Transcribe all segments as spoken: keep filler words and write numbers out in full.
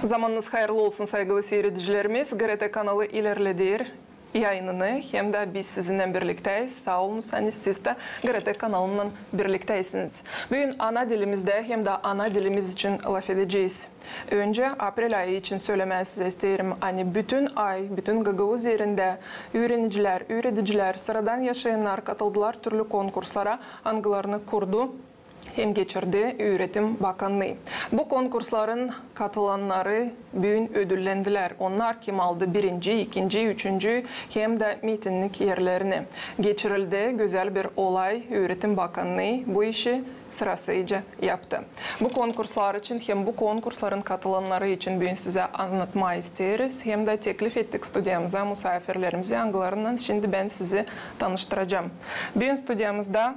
Zamanınız hayırlı olsun, saygılı siiredicilerimiz. GRT kanalı ilerleder yayınını, hem dä biz sizinnän birliktäyiz. Saa olunuz, ani siz dä GRT kanalınnan birliktäysiniz. Büün ana dilimizdä hem dä ana dilimiz için lafedecez. Öncä aprel ayı için sölemää sizä isteerim, ani bütün ay, bütün gagauz erindä üürenicilär, üüredicilär, sıradan yaşayannar katıldılar türlü konkurslara, angılarını kurdu hem geçirdi Üüretim bakannıı. Bu konkursların katılannarı büün ödüllendilär. Onnar, kim aldı birinci, ikinci, üçüncü hem dä metinnik erlerini. Geçirildi gözäl bir olay, Üüretim bakannıı bu işi sırasıca yaptı. Bu konkurslar için hem bu konkursların katılannarı için büün sizä annatmaa isteeriz, hem dä teklif ettik studiyamıza musaafirlerimizi, angılarınnan şindi bän sizi tanıştıracam. Büün studiyamızda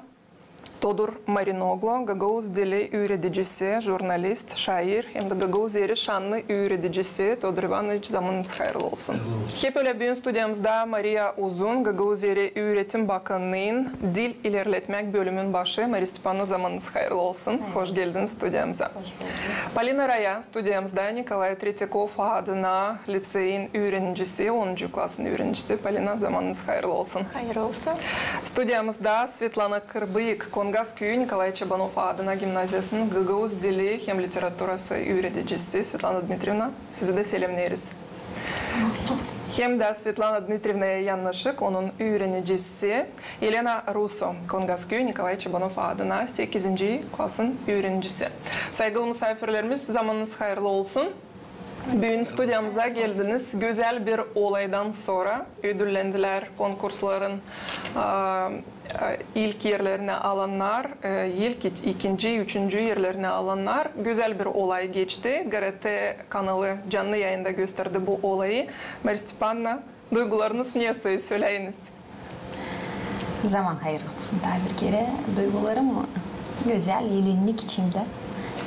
Todur Marinoglu, gagauz dili üüredicisi, jurnalist, şair hem dä Gagauz Eri şannı üüredicisi. Todur İvanoviç, zamanınız hayırlı olsun. Hayırlı olsun. Hep ölä büün studiyamızda Mariya Uzun, Gagauz Eri Üüretim bakannıın dil ilerletmäk bölümün başı. Mariya Stepanovna, zamanınız hayırlı olsun. Hayırlı olsun. Hoş geldiniz studiyamıza. Hoş bulduk. Polina Raya studiyamızda, Nikolay Tretyakov adına liţeyin üürenicisi, onuncu klasın üürenicisi. Polina, zamanınız hayırlı olsun. Hayırlı olsun. Studiyamızda Svetlana Kırbıyık, Kongaz küüyü Nikolay Çabanov adına gimnaziyasının gagauz dili hem literaturası üüredicisi. Svetlana Dmitrievna, sizi dä selämneeriz. Hem dä Svetlana Dmitrievnaya yannaşık, onun üürenicisi Elena Ruso, Kongaz küüyü Nikolay Çabanov adına sekizinci klasın üürenicisi. Saygılı musaafirlerimiz, zamanınız hayırlı olsun. Büün studiyamıza geldiniz gözäl bir olaydan sora. Ödüllendilär konkursların, a, a, ilk erlerini alannar, e, ilk, ikinci, üçüncü erlerini alannar. Gözäl bir olay geçti. GRT kanalı canlı yayında gösterdi bu olayı. Mariya Stepanovna, duygularınız nesoy, söläyiniz. Zaman hayırlı olsun taa bir kerä. Duygularım gözäl, elendik içimdä.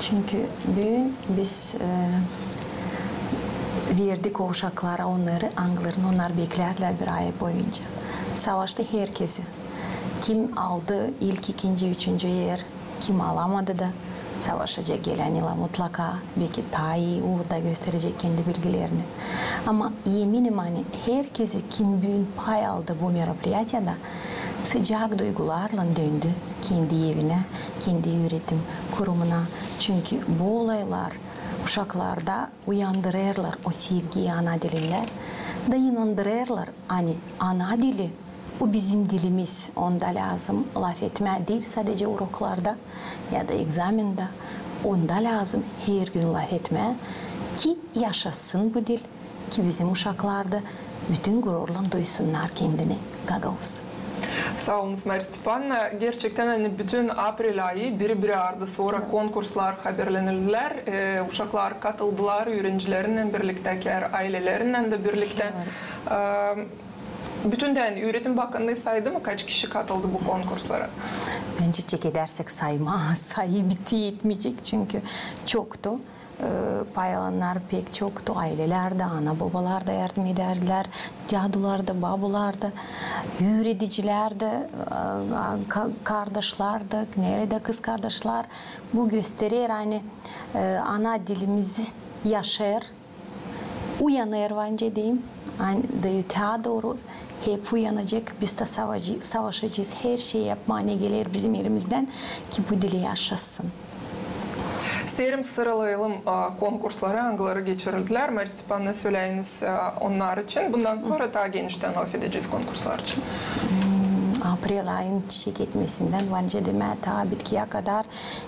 Çünkü büün biz, e, verdik o uşaklara onnarı, angılarını onnar beklärdilär bir ay boyunca. Savaştı herkezi. Kim aldı ilk, ikinci, üçüncü er, kim alamadı da, savaşacek gelän yıla mutlaka, beki taa ii uurda gösterecek kendi bilgilerini. Ama eminim, ani herkezi, kim büün pay aldı bu meropriyatiyada, sıcak duygularlan döndü kendi evinä, kendi üüretim kurumuna. Çünkü bu olaylar uşaklarda uyandırêrlar o sevgiyi ana dilindä da inandırêrlar, ani ana dili, o bizim dilimiz, onda lääzım lafetmää diil sadecä uroklarda ya da egzamendä, onda lääzım hergün lafetmää, ki yaşasın bu dil, ki bizim uşaklar da bütün gururlan duysunnar kendini gagauz. Saa olunuz, Mariya Stepanovna. Gerçektän, ani bütün aprel ayı biri-biri ardı sora konkurslar haberlenildilär. E, uşaklar katıldılar, üürenicilerlän birliktä, kär aylelerinnän dä birliktä. E, Bütündän Üüretim bakannıı saydı mı, kaç kişi katıldı bu konkurslara? Bence, çekedersäk saymaa, sayı bitip etmeyecek, çünkü çoktu. E, pay alannar pek çoktu, aylelär dä, ana-bobalar da yardım edärdilär, dädular da, babular da, üüredicilär dä, e, ka-, kardaşlar da, neredä kızkardaşlar. Bu gösterer, ani, e, ana dilimiz yaşêêr, uyanêr, var nicä deyim, ani da ötää dooru hep uyanacek. Biz dä savacı-, savaşacez her şeyi yapmaa, ne geler bizim elimizdän, ki bu dil yaşasın. İsteerim sıralayalım, a, konkursları, angıları geçirildilär. Mariya Stepanovna, söläyiniz, a, onnar için. Bundan sora taa geniştän lafedecez konkurslar için. Hmm, aprel ayın çeketmesindän, var nicä demää, taa bitkiyä kadar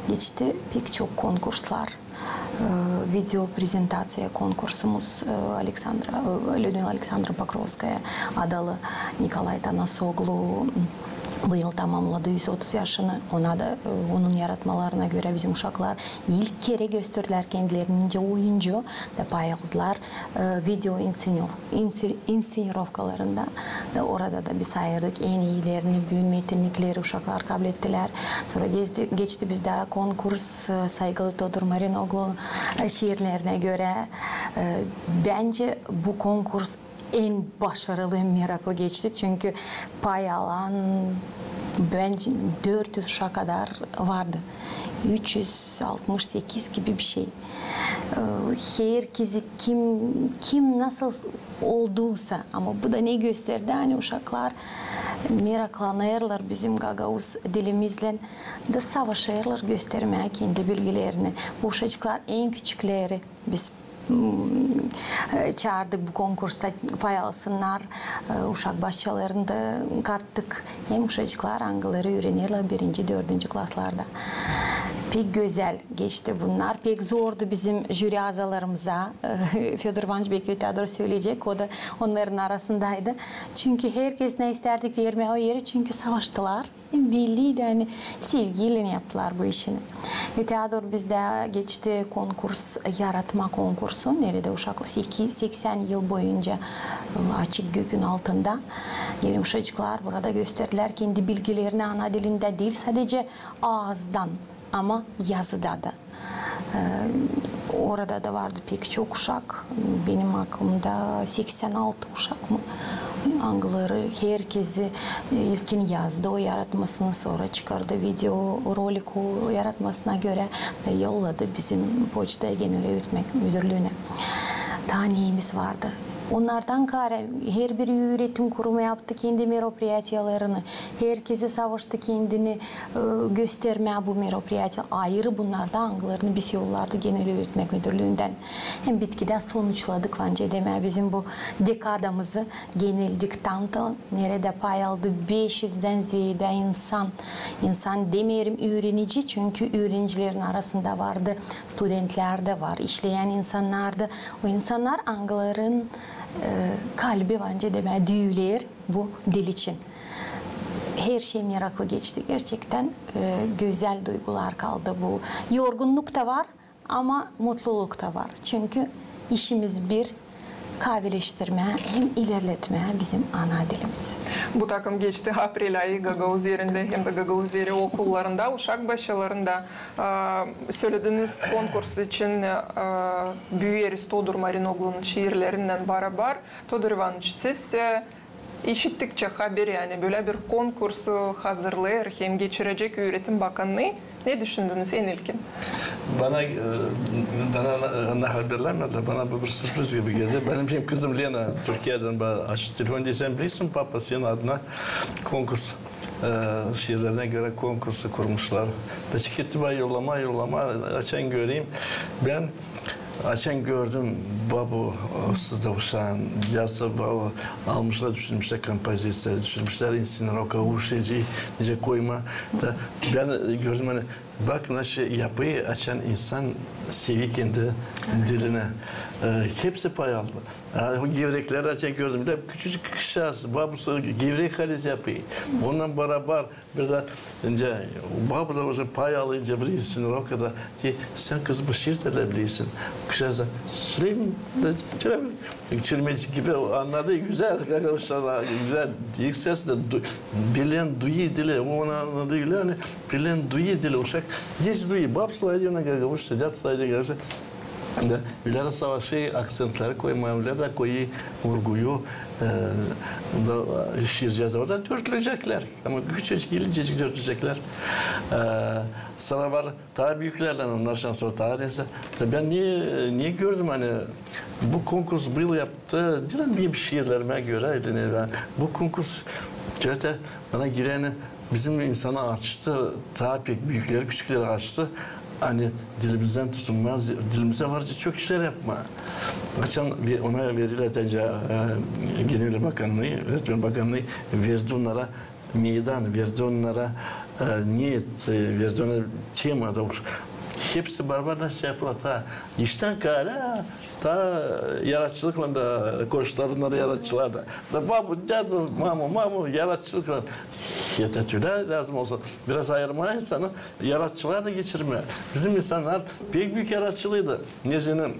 geçti pek çok konkurslar. E, video prezentaţiya konkursumuz, e, Aleksandra, e, Lüdmila Aleksandra Pokrovskaya adalı Nikolay Tanasoglu bu yıl tamamnadı üz otuz yaşını. Ona da, e, onun yaratmalarına görä bizim uşaklar ilk kerä gösterdilär kendilerini nicä oyuncu da pay aldılar, e, video inscenirovkada. inse-, inscenirovkalarında. Da orada da biz ayırdık en iilerini, büün metinnikleri uşaklar kablettilär. Sora gezdi-, geçti bizdä konkurs, e, saygılı Todur Marinoglu, e, şiirlerinä görä. E, bence, bu konkurs en başarılı, en meraklı geçti. Çünkü pay alan bence dört üz uşaa kadar vardı. Üç üz altmış sekiz gibi bir şey. E, herkezi kim, kim nasıl olduysa, ama bu da ne gösterdi, ani uşaklar meraklanêrlar bizim gagauz dilimizlän da savaşêrlar göstermää kendi bilgilerini. Bu uşacıklar en küçükleri. Biz, m, e, çaardık bu konkursta pay alsınnar, e, uşak başçalarını da kattık. Hem uşacıklar, angıları üürenerlär birinci, dördüncü klaslarda. Pek gözäl geçti bunnar. Pek zordu bizim jüri azalarımıza. Födor İvanıç beki ötää dooru söleyecek, o da onnarın arasındaydı. Çünkü herkez ne istärdik vermää o eri, çünkü savaştılar. Belliydi, ani sevgiylän yaptılar bu işini. Ötää dooru bizdä geçti konkurs, yaratma konkursu, neredä uşaklar seki-, seksän yıl boyunca, e, açık gökün altında. Genä uşacıklar burada gösterdilär kendi bilgilerini ana dilindä diil sadecä aazdan, ama yazıda da. E, orada da vardı pek çok uşak. Benim aklımda seksän altı uşak mı? Angıları herkezi, e, ilkin yazdı o yaratmasını, sora çıkardı video rolik o yaratmasına görä da yolladı bizim poçtaya, genel öğretmek müdürlüünä. Taa neyimiz vardı? Onnardan kaarä herbiri üüretim kurumu yaptı kendi meropriyatiyalarını. Herkezi savaştı kendini, e, göstermää bu meropriyatiya. Ayırı bunnardan, angılarını biz yollardık genel öğretmek müdürlüündän. Hem bitkidä sonuçladık, bence, demää bizim bu dekadamızı genel diktantla, neredä pay aldı beş üzdän zeedä insan. İnsan demeerim üürenici, çünkü üürenicilerin arasında vardı, studentlär dä var, işleyän insannar da. O insannar, angıların, e, kalbi, bence, demää, düüler bu dil için. Her şey meraklı geçti. Gerçektän, e, gözäl duygular kaldı bu. Yorgunnuk ta var, ama mutluluk ta var. Çünkü işimiz bir, kavileştirmää hem ilerletmää bizim ana dilimizi. Bu takım geçti aprel ayı Gagauz Erindä hem dä Gagauz Eri okullarında, uşak başçalarında. Aa, sölediniz konkurs için, aa, Büü eri Todur Marinoglunun şiirlerinnän barabar. Todur İvanıç, siz, e, işittikçä haberi, ani bölä bir konkursu hazırlêêr hem geçirecek üüretim bakannıı, ne düşündünüz en ilkin? Bana, e, bana na-, na haberlär vermedilär, bana bu bir sürpriz gibi geldi. Benim hem kızım Lena Türkiyedän bana açtı telefon, deer: "Sen bilersin, papa, senin adına konkurs, e, şiirlerinä görä konkursu kurmuşlar." Da çıkıttı bana yollamaa, yollamaa, açan göreyim. Bän açan gördüm, babu, e, sızda uşaan, yazı, babu, almışlar, düşünmüşlär kompoziţiya, düşünmüşlär insenirovka, uşacıı nicä koymaa. Da bän, e, gördüm, ani bak, nasıl yapıyı açan insan sever kendi dilinä. E, hepsi pay aldı. E, o gevreklär açan gördüm, da küçücük kızçaaz, babusu gevrek haliz yapıyı. Onunnan barabar bir dä, nicä, babu da uje pay alınca bir insenirovkada, deer: "Sen, kız, bu şiir dä bilersin." Kızçaaz da: "Süleyman, da, çirmeci gibi annadı, gözäl, gözäl, ilk sesi dä du-, bilän duyêr dili, onu annadı ölä, ani bilän duyêr dili, uşak, deer, duyêr, babu slaydı ona gagauz, slaydı ona gagauz." Da ölä dä savaşêr akţentleri koymaa, ölä dä koyêr vurguyu, e, da, e, şiircäzlär. Orada dörtleyeceklär. Ama küçücük, incecik dörtleyeceklär. E, sora var taa büüklärlän, onnar şanslı olur, taa neysä. Da bän ne, ne gördüm, ani bu konkurs bu yıl yaptı, diil benim şiirlerimä görä, ne, bu konkurs, gerçektän, bana geler, ani bizim insanı açtı, taa pek büükleri, küçükleri açtı. Ani dilimizdän tutunmaa, dilimizdä var çok işlär yapmaa. Açan ve-, ona verilär, e, genel bakannıı, öğretmen bakannıı verdi onnara meydan, verdi onnara, e, niyet, e, verdi onnara tema da. Hepsi barabar da şey yapılêr, taa iştän kaarä, taa yaratıcılıklan da koştular onnara, yaratıcılığa da. Da babu, dädu, mamu, mamu, yaratıcılıklan. Yeter, ölä lääzım olsun. Biraz ayırmaa insanı, yaratıcılığa da geçirmää. Bizim insannar pek büük yaratıcılıydı. Neredä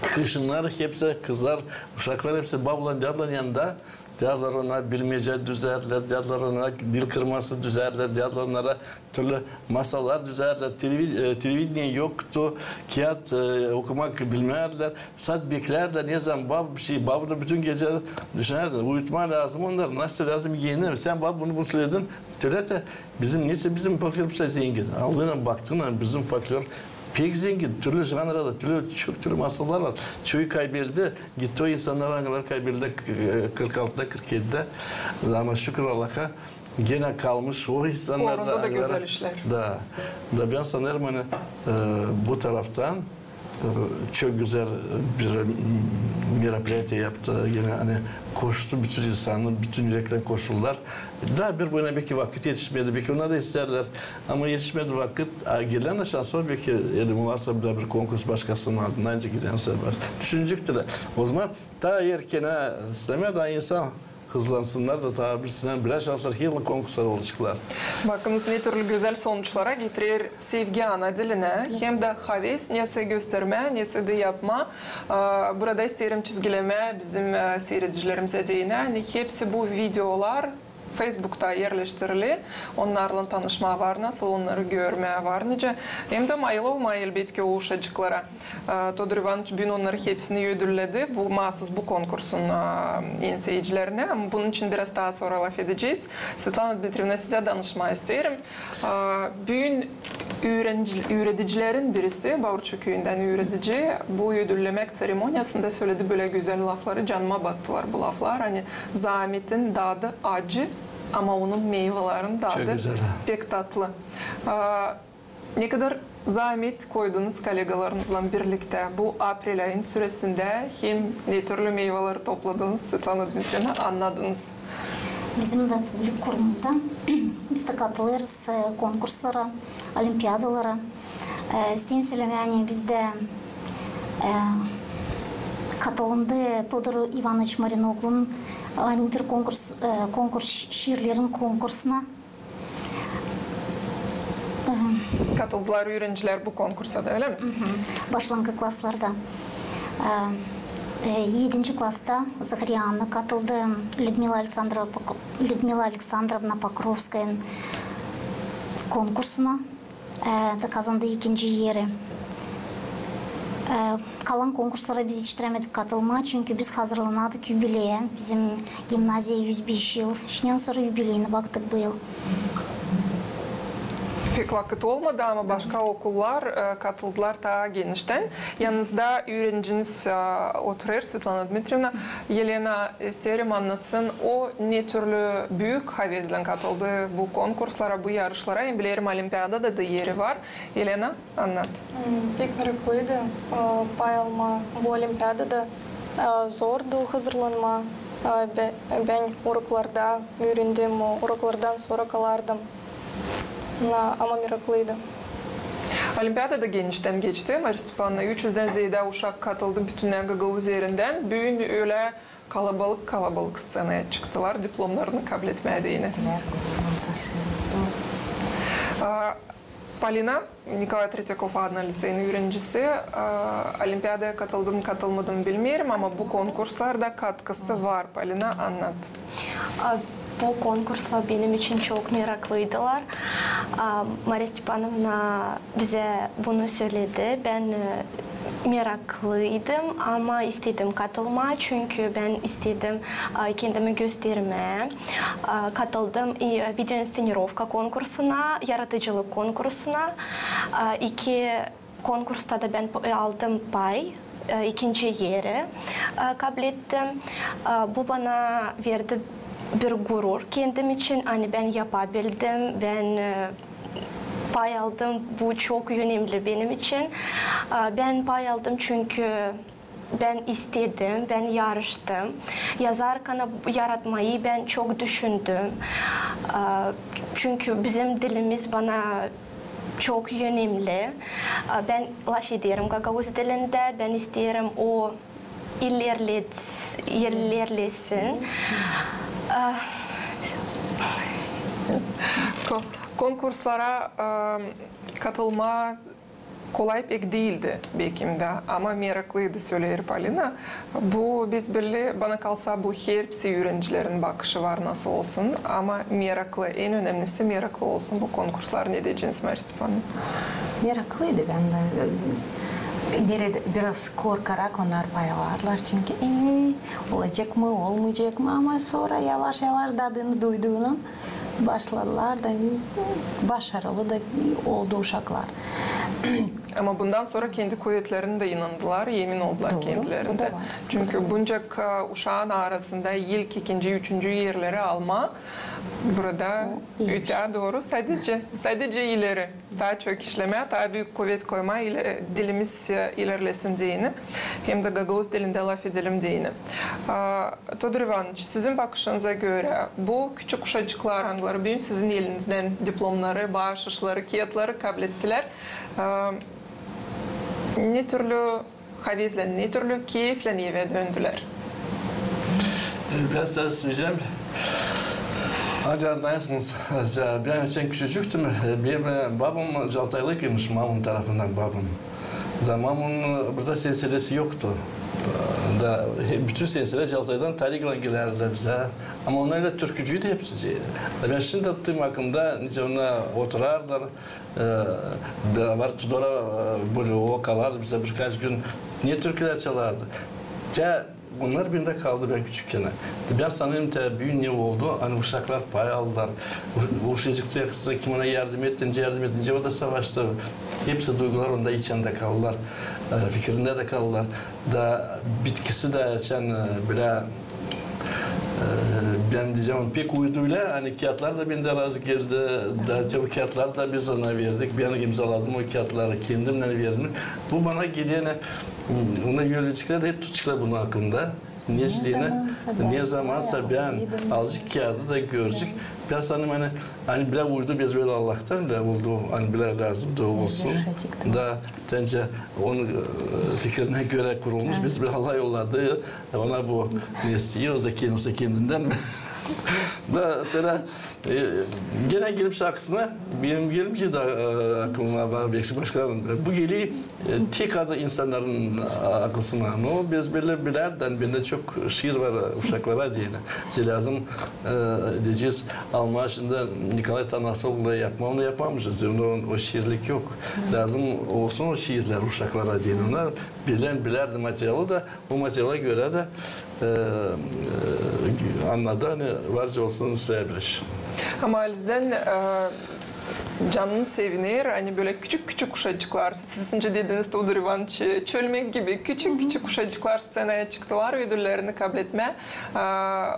kışınnar hepsi, kızlar, uşaklar hepsi babulan, dädulan yanında. Dädular onnara bilmecä düzärlär, dädular onnara dil kırması düzärlär, dädular onnara türlü masallar düzärlär. Televi-, e, televideniye yoktu, kiyat, e, okumak bilmärdilär. Sade beklärdilär, ne zaman babu bir şey, babu da bütün gecä düşünärdi. Uyutmaa lääzım onnarı, nasıl lääzım yeni. Sen, babu, bunu, bunu söledin, Tölä dä bizim, neçin bizim folklorumuz zengin. Aldınan, baktınan bizim folklor pek zengin. Türlü janrada, türlü, çok türlü masallar var. Çoyu kaybeldi. Gitti o insannar, angıları kaybeldi k-, kırk altıda, kırk edidä. Ama şükür Allaha, genä kalmış o insannar. Uurunda da gözäl işlär. Da, da bän sanêrım, ani, e, bu taraftan, e, çok gözäl bir, m, мероприятие yaptı. Genä, ani, koştu bütün insannar, bütün üreklän koştular. Da bir bölä beki vakıt etişmedi, beki onnar da istärlär. Ama etişmedi vakıt. A gelän şansor beki, elim varsa, bir dä bir konkurs başkasının adına, ancak gelän sefer düşünecektirlär. O zaman taa erkenä istemää, taa insan hızlansınnar da taa birisinnän birär şansor hızlı konkurslar olaceklar. Bakınız, ne türlü gözäl sonuçlara getirer sevgi ana dilinä, hem dä haves nesä göstermää, nesä dä yapmaa. Aa, burada isteerim çizgilemää bizim, e, siiredicilerimizä deyinä, ani hepsi bu videolar Feysbukta erleştirili. Onnarlan tanışmaa var nasıl, onnarı görmää var nicä. Hem dä mayıl olmaa, elbetki, o uşacıklara. E, Todur İvanıç büün onnarı hepsini ödülledi. Bu, maasuz bu konkursun, e, enseyicilerinä. Ama bunun için biraz taa sora lafedecez. Svetlana Dmitrievna, sizä danışmaa isteerim. E, büün üürenci-, üüredicilerin birisi, Baurçu küüyündän üüredici, bu ödüllemäk seremoniyasında söledi bölä gözäl lafları, canıma battılar bu laflar, ani zaametin dadı acı, ama onun meyvelerin dadı pek tatlı. E, Ne kadar zaamet koydunuz kollegalarınızlan birliktä bu aprel ayın süresindä, hem ne türlü meyveleri topladınız, Svetlana Dmitrievna, annadınız? Bizim dä publik kurumuzda biz dä katılêrız, e, konkurslara, olimpiadalara. E, isteerim sölemää, ani bizdä, e, katılındı Todur İvanıç Marinoglunun, ani, bir konkurs, e, konkurs, şi-, şiirlerin konkursuna. Katıldılar üürencilär bu konkursa da, ölä mi? Başlanngıç klaslarda. E, e, edinci klasta Zahariya Anna katıldı Lüdmila Aleksandrova Pok-, Lüdmila Aleksandrovna Pokrovskayanın konkursuna. E, da kazandı ikinci eri. E, kalan konkurslara biz etiştirämedik katılmaa, çünkü biz hazırlanardık yubileyä. Bizim gimnaziya üz beş yıl. Şindän sora yubileyinä baktık bu yıl. Pek vakıt olmadı, ama başka okullar, e, katıldılar taa geniştän. Yanınızda üürenciniz, e, oturêr, Svetlana Dmitrievna. Elena, isteerim annatsın, o ne türlü büük havezlän katıldı bu konkurslara, bu yarışlara. Hem bilerim, olimpiadada da eri var. Elena, annat. Hmm, pek meraklıydı, e, pay almaa bu olimpiadada. E, zordu hazırlanmaa. E, bä-, bän uroklarda üürendim, uroklardan sora kalardım. Na, ama meraklıydı. Olimpiada da geniştän geçti. Mariya Stepanovna, üç üzdän zeedä uşak katıldı bütünnä Gagauz erindän. Büün ölä kalabalık-kalabalık sţenaya çıktılar, diplomnarını kabletmää deyni. Aa, Polina, Nikolay Tretyakov adına liţeyin üürencisi. Aa, olimpiadaya katıldı mı, katılmadı mı bilmeerim, ama bu konkurslarda katkısı var. Polina, annat. A, bu konkurslar benim için çok meraklıydılar. A, Mariya Stepanovna bizä bunu söledi. Bän, e, meraklıydım, ama istedim katılmaa, çünkü bän istedim, a, kendimi göstermää. A, katıldım i, videoinszenirovka konkursuna, yaradıcılık konkursuna. A, iki konkursta da bän p-, aldım pay, e, ikinci eri, e, kablettim. E, bu bana verdi bir gurur kendim için, ani bän yapabildim, bän, e, pay aldım. Bu çok önemli benim için. E, bän pay aldım, çünkü bän istedim, bän yarıştım. Yazarkana yaratmayı bän çok düşündüm. E, çünkü bizim dilimiz bana çok önemli. Bän lafederim gagauz dilindä, bän isteerim o ilerlet-, ilerlesin. Ko-, konkurslara, e, katılmaa kolay pek diildi bekim dä, ama meraklıydı, söleer Polina. Bu besbelli, bana kalsa, bu hepsi üürencilerin bakışı var nasıl olsun, ama meraklı, en önemlisi meraklı olsun bu konkurslar. Ne deyeceniz, Mariya Stepanovna? Meraklıydı bän dä. E, biraz korkarak onnar pay alardılar, çünkü, e, olacek mı, olmayacek mı, ama sora yavaş-yavaş dadını duyduuna başladılar da, başarılı da oldu uşaklar. Ama bundan sora kendi kuvetlerini dä inandılar, emin oldular kendilerindän. Çünkü buncak uşaan arasında ilk, ikinci, üçüncü erleri almaa burada ötää dooru sadecä, sadecä ileri. Taa çok işlemää, taa büük kuvet koymaa, dilimiz ilerlesin deyni, hem dä gagauz dilindä lafedelim deyni. Todor İvanıç, sizin bakışınıza görä, bu küçük uşacıklar, angıları büün sizin elinizdän diplomnarı, baaşışları, kiyatları kablettilär, ne türlü havezlän, ne türlü keyflän evä döndülär? Bän sä söleyecäm. Ancak annayasınız, bän içän küçücüktüm. Benim babam Caltaylıymış, mamam tarafından babam. Da mamamın burada senselesi yoktu. Da bütün senseler Caltaydan, Tarıglan gelärdilär bizä. Ama onnar ölä türkücüydü hepsi. Da bän şindi tuttuum aklımda, nicä onnar oturardılar. Beraber Tudora, böyle o kalardı bizä birkaç gün. Ne türkülär çalardı. Tä onnar bendä kaldı, bän küçükkän. Bän sanêrım, tä büün ne oldu, ani uşaklar pay aldılar. Uşacık da, kız da, kim ona yardım etti, nicä yardım etti, nicä o da savaştı. Hepsi duygular onda içindä kaldılar, fikirindä dä kaldılar. Da bitkisi dä açan, bilä, bän deyecäm, pek uydu ölä, ani kiyatlar da bendä razı geldi, da bu kiyatları da biz ona verdik, bän imzaladım o kiyatları, kendimnän verdim. Bu bana geler, ona yöneticilär dä hep tutaceklar bunu aklında. Ne zaman sä bän alacek kiyadı da görecek. Bän sanêrım, ani bilä uydu, biz ölä Allahtan bilä oldu, ani bilä lääzım da olsun. Da bendä onun fikirinä görä kurulmuş, biz bilä Allah yolladı ona bu nesneyi, o da kendisi kendindän. Da, genä gelip şarkısına, benim gelmeyecek dä aklıma, başkalarının. Bu geler tek adı insannarın aklısına. No biz bilä, bilärdim, bendä çok şiir var uşaklara deyni. Lääzım, deyecez, almaa şindi Nikolay Tanasoglu yapmaa, onu yapamêêrız. Onda o şiirlik yok. Lääzım olsun o şiirlär uşaklara deyni. Onnar bilärdi materialı da, bu materiala görä dä annadı, ani varca olsun sä bir iş. Ama halizdän canın seviner, ani bölä küçük-küçük uşacıklar, siz nicä dediniz, Todor İvanıç, çölmek gibi küçük-küçük uşacıklar sţenaya çıktılar ödüllerini kabletmää.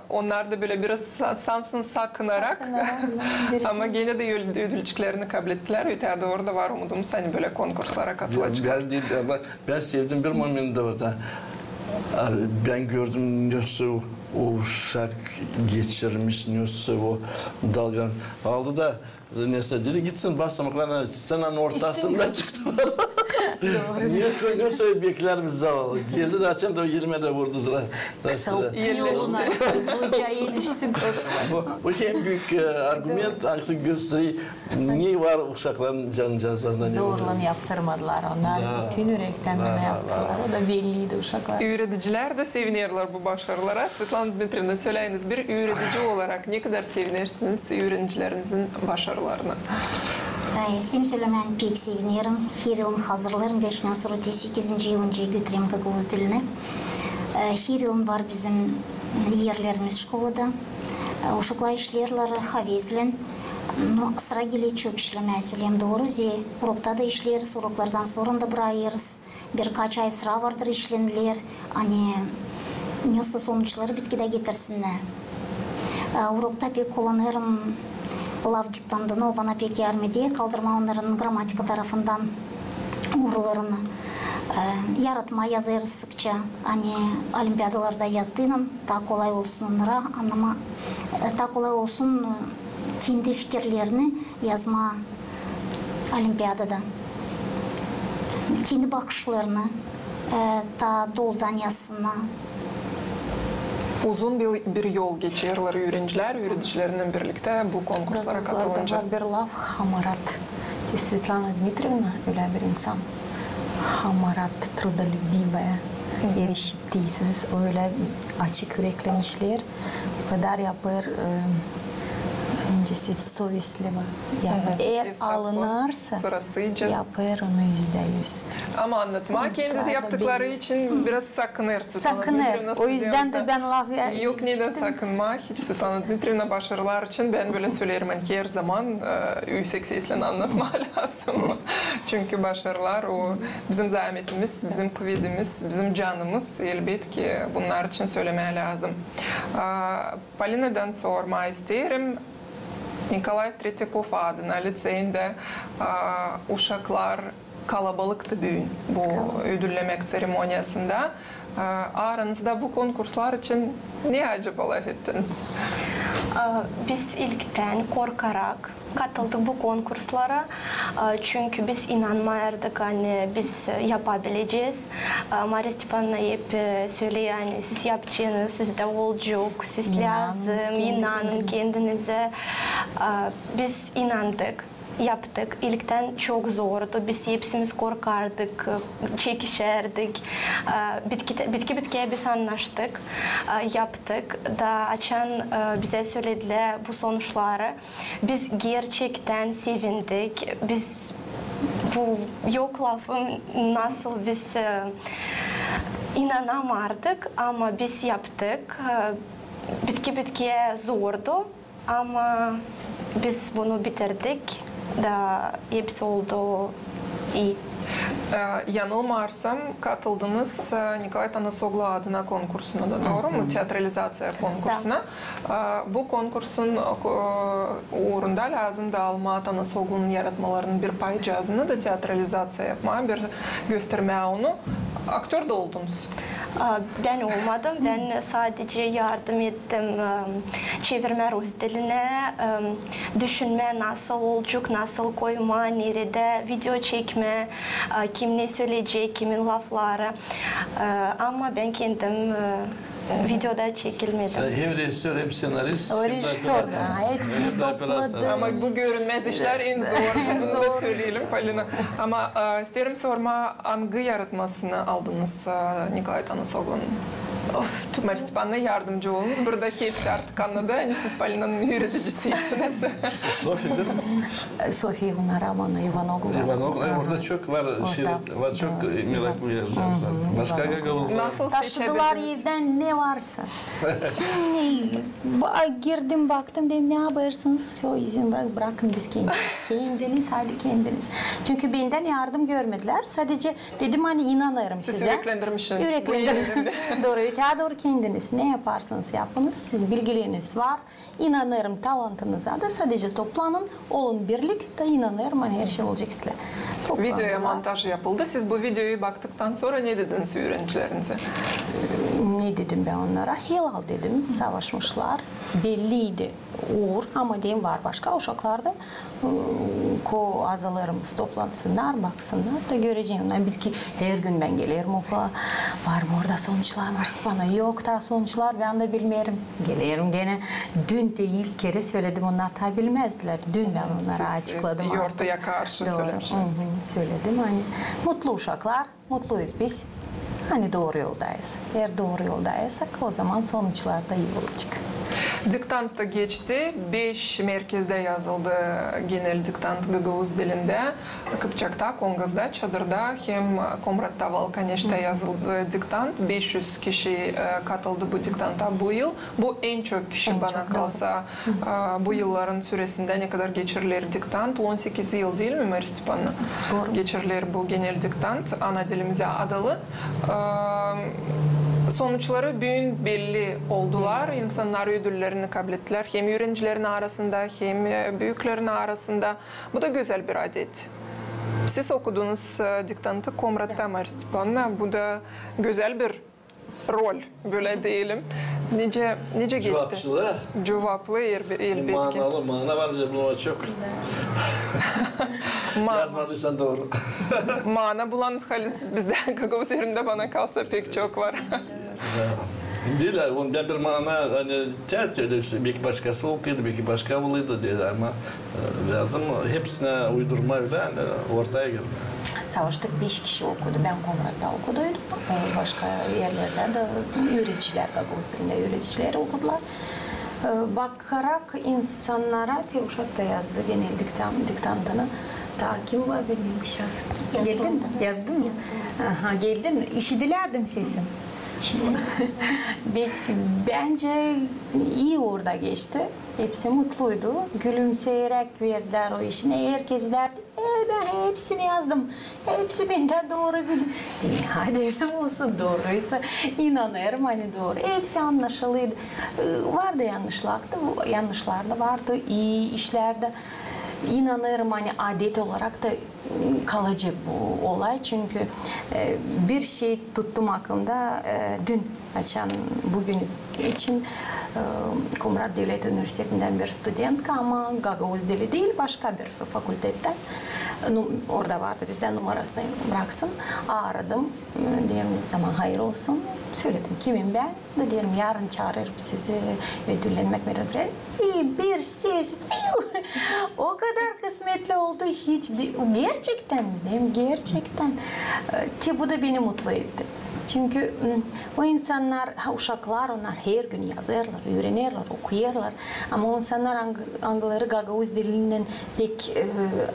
Onnar da bölä biraz sansın sakınarak, ama genä dä ödülcüklerini kablettilär. Ötää dooru da var umudumuz, ani bölä konkurslara katılaceklar. Bän sevdim bir momenti dä orada. Bän gördüm, nesoy o uşak geçirmiş, nesoy o dalgan aldı da, nesä dedi, gitsin basamaklarına, sţenanın ortasında çıktılar. Nesoy beklärmiş zavallı. Geldi dä açan da elimi dä vurdu sıra. Kısalttı yolunu, hızlıca etişsin. Bu en büük argument, angısı gösterer, ne var uşakların canıcazlarına ne oluyor. Zorlan yaptırmadılar, onnar bütün ürektän bunu yaptılar. O da belliydi uşaklar. Üüredicilär dä sevinerlär bu başarılara. Svetlana Dmitrievna, söleyiniz, bir üüredici olarak ne kadar sevinersiniz üürenicilerinizin başarılarına? İsteerim sölemää, pek sevinerim. Her yılın hazırlêêrım, beş yıl sora sekizinci yılınca götürerim gagauz dilini. Her yılın var bizim erlerimiz şkolada. Uşaklar işleerlär havezlän. No sıra geler çok işlemää, sölemää dooru, zerä urokta da işleeriz, uroklardan sora da brakêrız. Birkaç ay sıra vardır işleniler, ani nesoy sonuçları bitkidä getirsinnär. Urokta pek kullanêrım laf diktantını, o bana pek yardım eder, kaldırmaa onnarın grammatika tarafından uurlarını. Yaratmaa yazêrız sıkça, ani olimpiadalarda yazdıynan taa kolay olsun onnara annamaa, taa kolay olsun kendi fikirlerini yazmaa olimpiadada. Kendi bakışlarını taa doludan yazsınnar. Uzun bir, bir yol geçerlär üürencilär, üüredicilerinnän birliktä bu konkurslara katılınca. Var bir laf, hamarat. Svetlana Dmitrievna ölä bir insan. Hamarat, трудолюбивая, erişikti. Siz ölä açık üreklän işleer. O kadar yapêr, Совestli var. Eer alınarsa, yapêr onu üzdä üz. Ama annatmaa kendizi yaptıkları için biraz sakınêrsınız. Sakınêr. O üzdän dä bän lafı... Yok, nedän sakınmaa hiç, Svetlana Dmitrievna, başarılar için bän bölä söleerim, ani herzaman üüsek seslän annatmaa lääzım. Çünkü başarılar o bizim zaametimiz, bizim kuvedimiz, bizim canımız. Elbetki, bunnar için sölemää lääzım. Polinadan sormaa isteerim. Nikolay Tretyakov adına liţeyindä uşaklar kalabalıktı büün bu ödüllemäk tseremoniyasında. Aranızda bu konkurslar için ne acaba lafettiniz? Biz ilktän korkarak katıldık bu konkurslara, çünkü biz inanmêêrdık, ani biz yapabilecez. Mariya Stepanovna hep söleer, ani siz yapacenız, sizdä olacek, siz lääzım, inanın kendinizä. Biz inandık, yaptık. İlktän çok zordu. Biz hepsimiz korkardık, çekişärdik. Bitki-bitkiyä biz annaştık, yaptık. Da açan bizä söledilär bu sonuçları, biz gerçektän sevindik. Biz bu yok lafım, nasıl biz inanamardık, ama biz yaptık. Bitki-bitkiyä zordu, ama biz bunu bitirdik da hepsi oldu ii. Yanılmêêrsam, katıldınız Nikolay Tanasoglu adına konkursuna da, dooru mu? Teatralizaţiya konkursuna. Bu konkursun uurunda lääzımdı almaa Tanasoglunun yaratmalarının bir parçasını da teatralizaţiya yapmaa, bir göstermää onu. Aktör da oldunuz. Bän olmadım, bän sadecä yardım ettim çevirmää rus dilinä, düşünmää, nasıl olacek, nasıl koymaa, neredä video çekmää, kim ne söleyecek, kimin lafları. Ama bän kendim videoda çekilmedim. Sän hem rejissör, hem sţenarist, hem dä operatör. Ama bu görünmäz işlär en zor. Bunu da söleyelim, Polina. Ama isteerim sormaa, angı yaratmasını aldınız Nikolay Tanasoglunun? Mariya Stepanovna, yardımcı olunuz. Burada hepsi artık annadı, ani siz Polinanın üürediciysiniz. Sofi, diil mi? Sofi, onnar ama Ivanoglu. Ivanoglu, orada çok var, şiir var, çok meraklı yazıcılar. Başka gagauzlar. Nasıl seçebildiniz? Taşıdılar evdän ne varsa. Kim ne? Girdim, baktım, dedim, ne yapêrsınız? Всё, izin bırak, bırakın biz kendimiz. Kendiniz, hadi kendiniz. Çünkü bendän yardım görmedilär. Sadecä dedim, ani inanêrım sizä. Siz üreklendirmişsiniz. Üreklendirmişsiniz. Dooru, öteyä dooru kendiniz. Ne yaparsanız yapınız, siz bilgileriniz var. İnanêrım talantınıza da, sadecä toplanın, olun birlik, da inanêrım, ani herşey olacek islää. Videoya montaj yapıldı. Siz bu videoyu baktıktan sora ne dediniz üürencilerinize? Ne dedim bän onnara? Helal dedim, savaşmışlar. Belliydi uur, ama dedim, var başka uşaklar da, ko azalêrımız, toplansınnar, baksınnar da görecäm. Onnar, bilki, her gün bän gelerim okula. Var mı orada sonuçlar, Mariya Stepanovna? Yok taa sonuçlar, bän dä bilmeerim. Gelerim genä. Dün dä ilk kerä söledim, onnar taa bilmezdilär. Dün bän onnara açıkladım artık. Siz yortuya karşı sölemişsiniz. Dooru. Söledim, ani mutlu uşaklar, mutluyuz biz. Ani dooru yoldayız. Eer dooru yoldaysak, ozaman sonuçlar da ii olacek. Diktant da geçti. Beş merkezdä yazıldı genel diktant gagauz dilindä. Kıpçakta, Kongazda, Çadırda hem Komratta, Valkaneştä yazıldı diktant. Beş üz kişi katıldı bu diktanta bu yıl. Bu en çok kişi, bana kalsa, bu yılların süresindä, ne kadar geçiriler diktant. On sekiz yıl, diil mi, Mariya Stepanovna? Geçiriler bu genel diktant, ana dilimizä adalı. Sonuçları büün belli oldular. İnsannar ödüllerini kablettilär hem üürencilerin arasında, hem büüklerin arasında. Bu da gözäl bir adet. Siz okudunuz diktantı Komratta, Mariya Stepanovna. Bu da gözäl bir rol, bölä deyelim. Nicä, nicä geçti? Cuvaplı. Cuvaplı, elbetki. Manalı, mana var, bunun çok. Yazmadıysan dooru. Mana bulan halis bizdä gagauz elindä, bana kalsa, pek çok var. Diil, bän bir mana, ani teatr ölä, belki başkası okuydu, belki başka buluydu deer, ama lääzım hepsinä uydurmaa ölä, ani ortaya girmää. Savaştık, beş kişi okudu. Bän Komratta okuduydum. Başka erlerdä dä üüredicilär, gagauz dilindä üüredicilär okudular. E, bakarak insannara, te uşak da yazdı genel diktan-, diktantını. Taa kim var, bilmeerim, şahs. Geldin? Yazdın mı? Aha, geldin. İşidilärdi mi sesin? Be-, bence ii orada geçti. Hepsi mutluydu. Gülümseyeräk verdiler o işini. Herkez derdi, e, bän hepsini yazdım. Hepsi bendän dooru biler. Dedim, hadi ölä olsun, dooruysa inanêrım, ani dooru. Hepsi annaşılıydı. E, vardı yannışlar da, yannışlar da vardı, ii işlär dä. İnanêrım, ani adet olarak da kalacek bu olay, çünkü, e, bir şey tuttum aklımda, e, dün, açan bugün için, e, Komrat devlet universitetindän bir studentka, ama gagauz dili diil, başka bir fakultettän. Nu, orada vardı bizdän, numarasını braksın. Aaradım, e, deerim, o zaman hayır olsun. Söledim kimim bän. Da deerim, yarın çaarêrım sizi ödüllenmäk merasimi. İi bir ses, fiu! O kadar kısmetli oldu, hiç de-, gerçektän, deerim, gerçektän. E, te bu da beni mutlu etti. Çünkü, m, o insannar, ha, uşaklar, onnar hergün yazêrlar, üürenerlär, okuyêrlar. Ama o insannar, angı-, angıları gagauz dilinnän pek, e,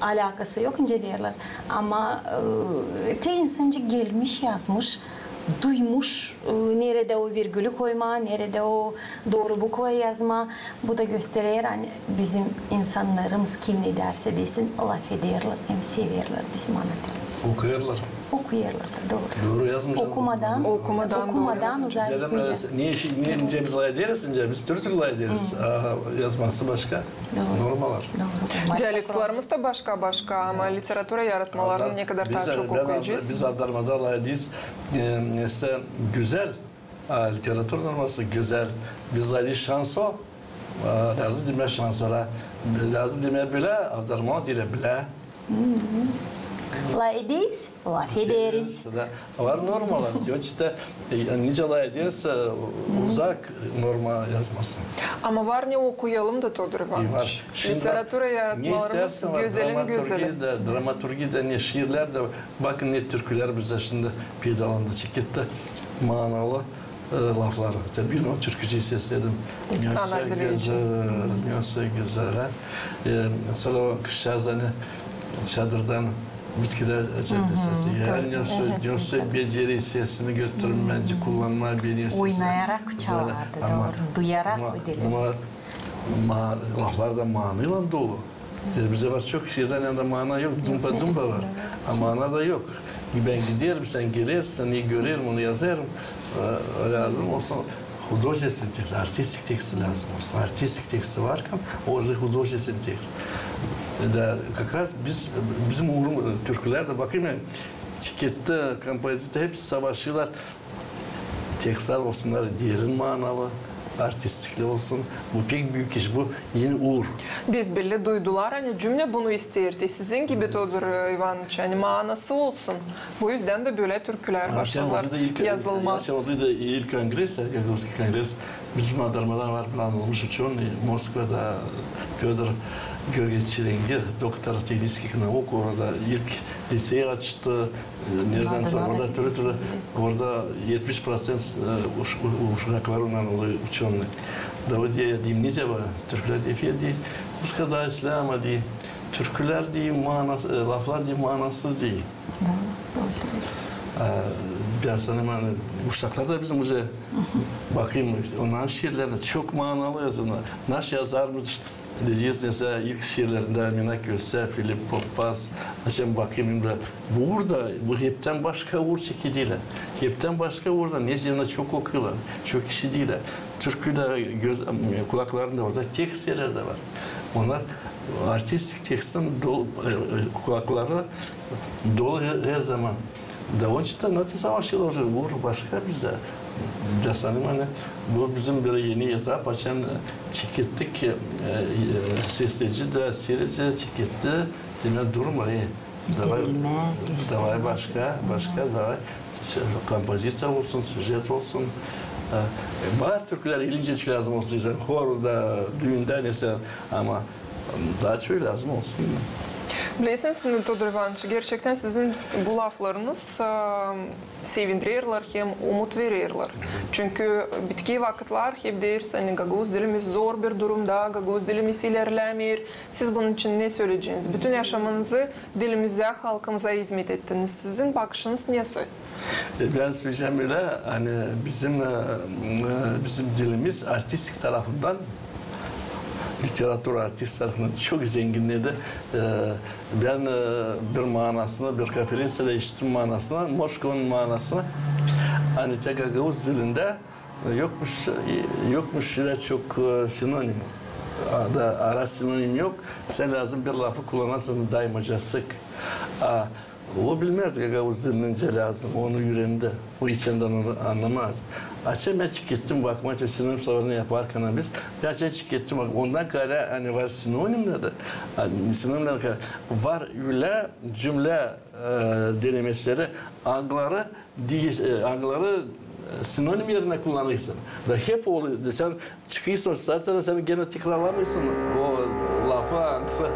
alakası yok, nicä deerlär. Ama, e, te insancık gelmiş, yazmış, duymuş, e, neredä o virgülü koymaa, neredä o dooru bukvayı yazmaa. Bu da gösterer, ani bizim insannarımız, kim ne dersä desin, lafederlär hem severlär bizim ana dilimizi. Okuyêrlar. Okuyêrlar da, dooru. Dooru yazmayacek. Okumadan, okumadan, okumadan uzaa gitmeyecek. Ne işi, ne, nicä biz lafederiz, nicä biz türkü lafederiz. Aa, yazması başka. Dooru. Normalar. Dooru. Dialektlarımız da başka-başka, ama literatura yaratmalarını ne kadar taa çok okuyacez. Biz Avdarmada lafederiz, e, mesela gözäl, a, literatura norması gözäl. Biz lafederiz şanso, a, lääzım demää şansora, lääzım demää bilä, Avdarmada deyilär bilä. Lafederiz, lafederiz. Da var normalar. Onun için dä, e, nicä lafederiz, e, uzak norma yazması. Ama var ne okuyalım da, Teodor İvanıç. Literatura yaratmalarımız gözälin gözäli. Dramaturgiya da, ne şiirlär dä, bakın, ne türkülär bizdä şindi peydalandı, çeketti maanalı, e, laflar. Tä bir o türkücüyü sesledim. Ana dileyci. Nesoy gözäl, ha? E, sora o kızçaaz, ani çadırdan bitkilär açan, ne soy beceri, sesini götürmää, kullanmaa beni. Oynayarak çalardı, dooru. Duyarak, ama, ama laflar da maanaylan dolu. Bizdä var çok şiirlär, yanında maana yok, dumba-dumba var. A maana da yok. Bän giderim, sän gelersin, sän görerim, onu yazarım. E, lääzım olsun hudojestvenni tekst, artistik tekst lääzım olsun. Artistik teksti varkan, o уже художественный текст. Da как раз biz, bizim uurumuz, türkülär dä, bakın, çeketti, kompozitor, hepsi savaşêrlar. Tekstlär olsunnar derin maanalı, artistikli olsun. Bu pek büük iş, bu eni uur. Biz bellä duydular, ani cümle bunu isteerdi. Sizin gibi, Teodor İvanıç, ani maanası olsun. Bu üzdän dä bölä türkülär başladılar yazılmaa. Açan oldu da ilk kongres, Gagauzski kongres. Bizim Avdarmadan var tanınmış uçenıy Moskvada, Pödor Georgiç Çilingir, doktor tehnickih nauk, orada ilk liţey açtı. E, neredän sora orada türlü-türlü, orada etmiş proţent, e, uş-, u-, uşaklar ondan olêr uçenıy. Da o deer, deer, nicä var, türkülär deer, deer, bu kadar islää, deer, türkülär, deer, maana-, e, laflar, deer, maanasız, deer. Dooru, dooru söleersiniz. E, bän sanêrım, ani uşaklar da bizim уже, bakayım, onnarın şiirleri dä çok maanalı yazılêr. Nasıl yazarmış, deyeceniz, mesela, ilk şiirlerindä Mina Köse, Filip Poppas, açan bakayım, bu uur da, bu heptän başka uur çekediler. Heptän başka uur da, ne zaman çok okuyêrlar, çok işidilär. Türkü dä göz, kulaklarında orada tekst şeylär dä var. Onnar artistik tekstin dolu, e, e, kulakları dolu her, her zaman. Da onun için dä nasıl savaşêrlar, uur başka bizdä. Da sanêrım, ani bu bizim bir eni etap, açan çekettik, e, e, sesleyici dä, seyirci çeketti, demäk, durma, e, davay, davay başka, başka, davay. Kompoziţiya olsun, süjet olsun. E, var türkülär, ilincecik lääzım olsun, hor da, düündä, neysä, ama taa çok lääzım olsun. Bilersiniz, Todor İvanıç, gerçektän sizin bu laflarınız, e, sevindirerlär hem umut vererlär. Çünkü bitki vakıtlar hep deeriz, ani gagauz dilimiz zor bir durumda, gagauz dilimiz ilerlämeer. Siz bunun için ne söleyeceniz? Bütün yaşamınızı dilimize, halkımıza izmet ettiniz. Sizin bakışınız nesoy? E, bän söleyecäm ölä, ani bizim, e, e, bizim dilimiz artistik tarafından, literatura artistik tarafından çok zenginnedi. E, bän, e, bir manasını, bir konferenţiyada işittim manasını, Moşkovanın manasını, ani te gagauz dilindä, e, yokmuş, e, yokmuş ölä çok, e, sinonim. A, da ara sinonim yok. Sän lääzım bir lafı kullanasın, daymacasık. A, o bilmäz gagauz dilini nicä lääzım, onu üürendi. O içindän onu annamaz. Açan bän çıkettim bakmaa, te sinonim slovarını yaparkan biz, bän açan çıkettim bak, ondan kaarä, ani var sinonimnär dä, ani sinonimnär kaarä var ölä cümlä, e, denemeleri, angıları diil, e, angıları, e, sinonim erinä kullanêrsın. Da hep o, sän çıkêrsın o situaţiyada, sän genä tekrarlamêêrsın o lafı, angısı,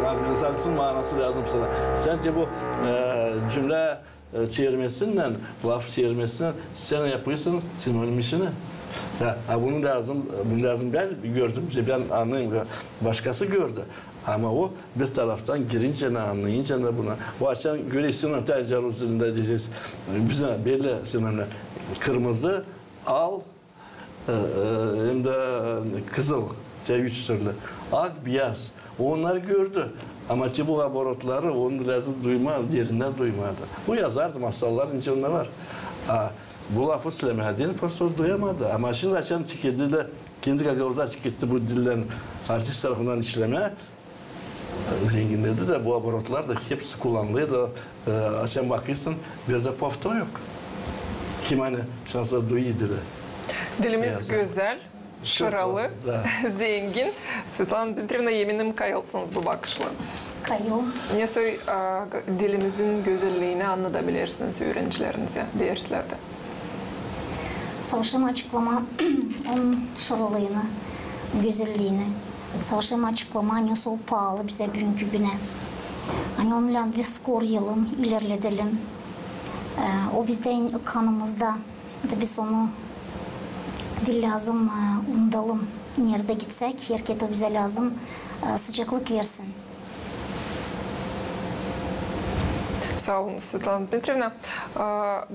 angısı, angısının manası lääzım sana. Sän te bu, e, cümlä, e, çevirmesindän, laf çevirmesindän sän yapêrsın sinonim işini. Ya, a bunu lääzım, bunu lääzım bän gördüm, bän annêêrım, başkası gördü. Ama o bir taraftan girincä, annayınca da buna. O açan görer sinonim, te gagauz dilindä deyecez. Bizä belli sinonimnär. Kırmızı, al, e, e, hem dä kızıl, te üç türlü. Ak, biyaz. Onnarı gördü. Ama te bu oborotları, onu lääzım duymaa, derindän duymaa da. Bu yazardı masallar, nicä onda var. A bu lafı sölemää deyni prosto duyamadı. Ama şindi açan çıkêrdı da, kendi gagauzlar çıkêrdı bu dildän artist tarafından işlemää, zenginnedi dä, bu oborotlar da hepsi kullanılêr da, e, açan bakêrsın, bir dä pofto yok. Kim ani şansına duyêr dili. Dilimiz gözäl, şıralı, zengin. Svetlana Dmitriyevna, eminim, kayılsınız bu bakışlan. Kayıl. Nesoy, e, dilimizin gözelliyini annadabilersiniz üürencilerinizi derslerdä? Savaşêrım açıklamaa onun şıralıını, gözelliyini. Savaşêrım açıklamaa, nesoy o paalı bizä büünkü günä. Ani onunnan biz koruyalım, ilerledelim. E, o bizdä kanımızda. Da biz onu diil lääzım, e, unudalım, neredä gitsäk, herkerä o bizä lääzım, e, sıcaklık versin. Saa olun, Svetlana Dmitriyevna. E,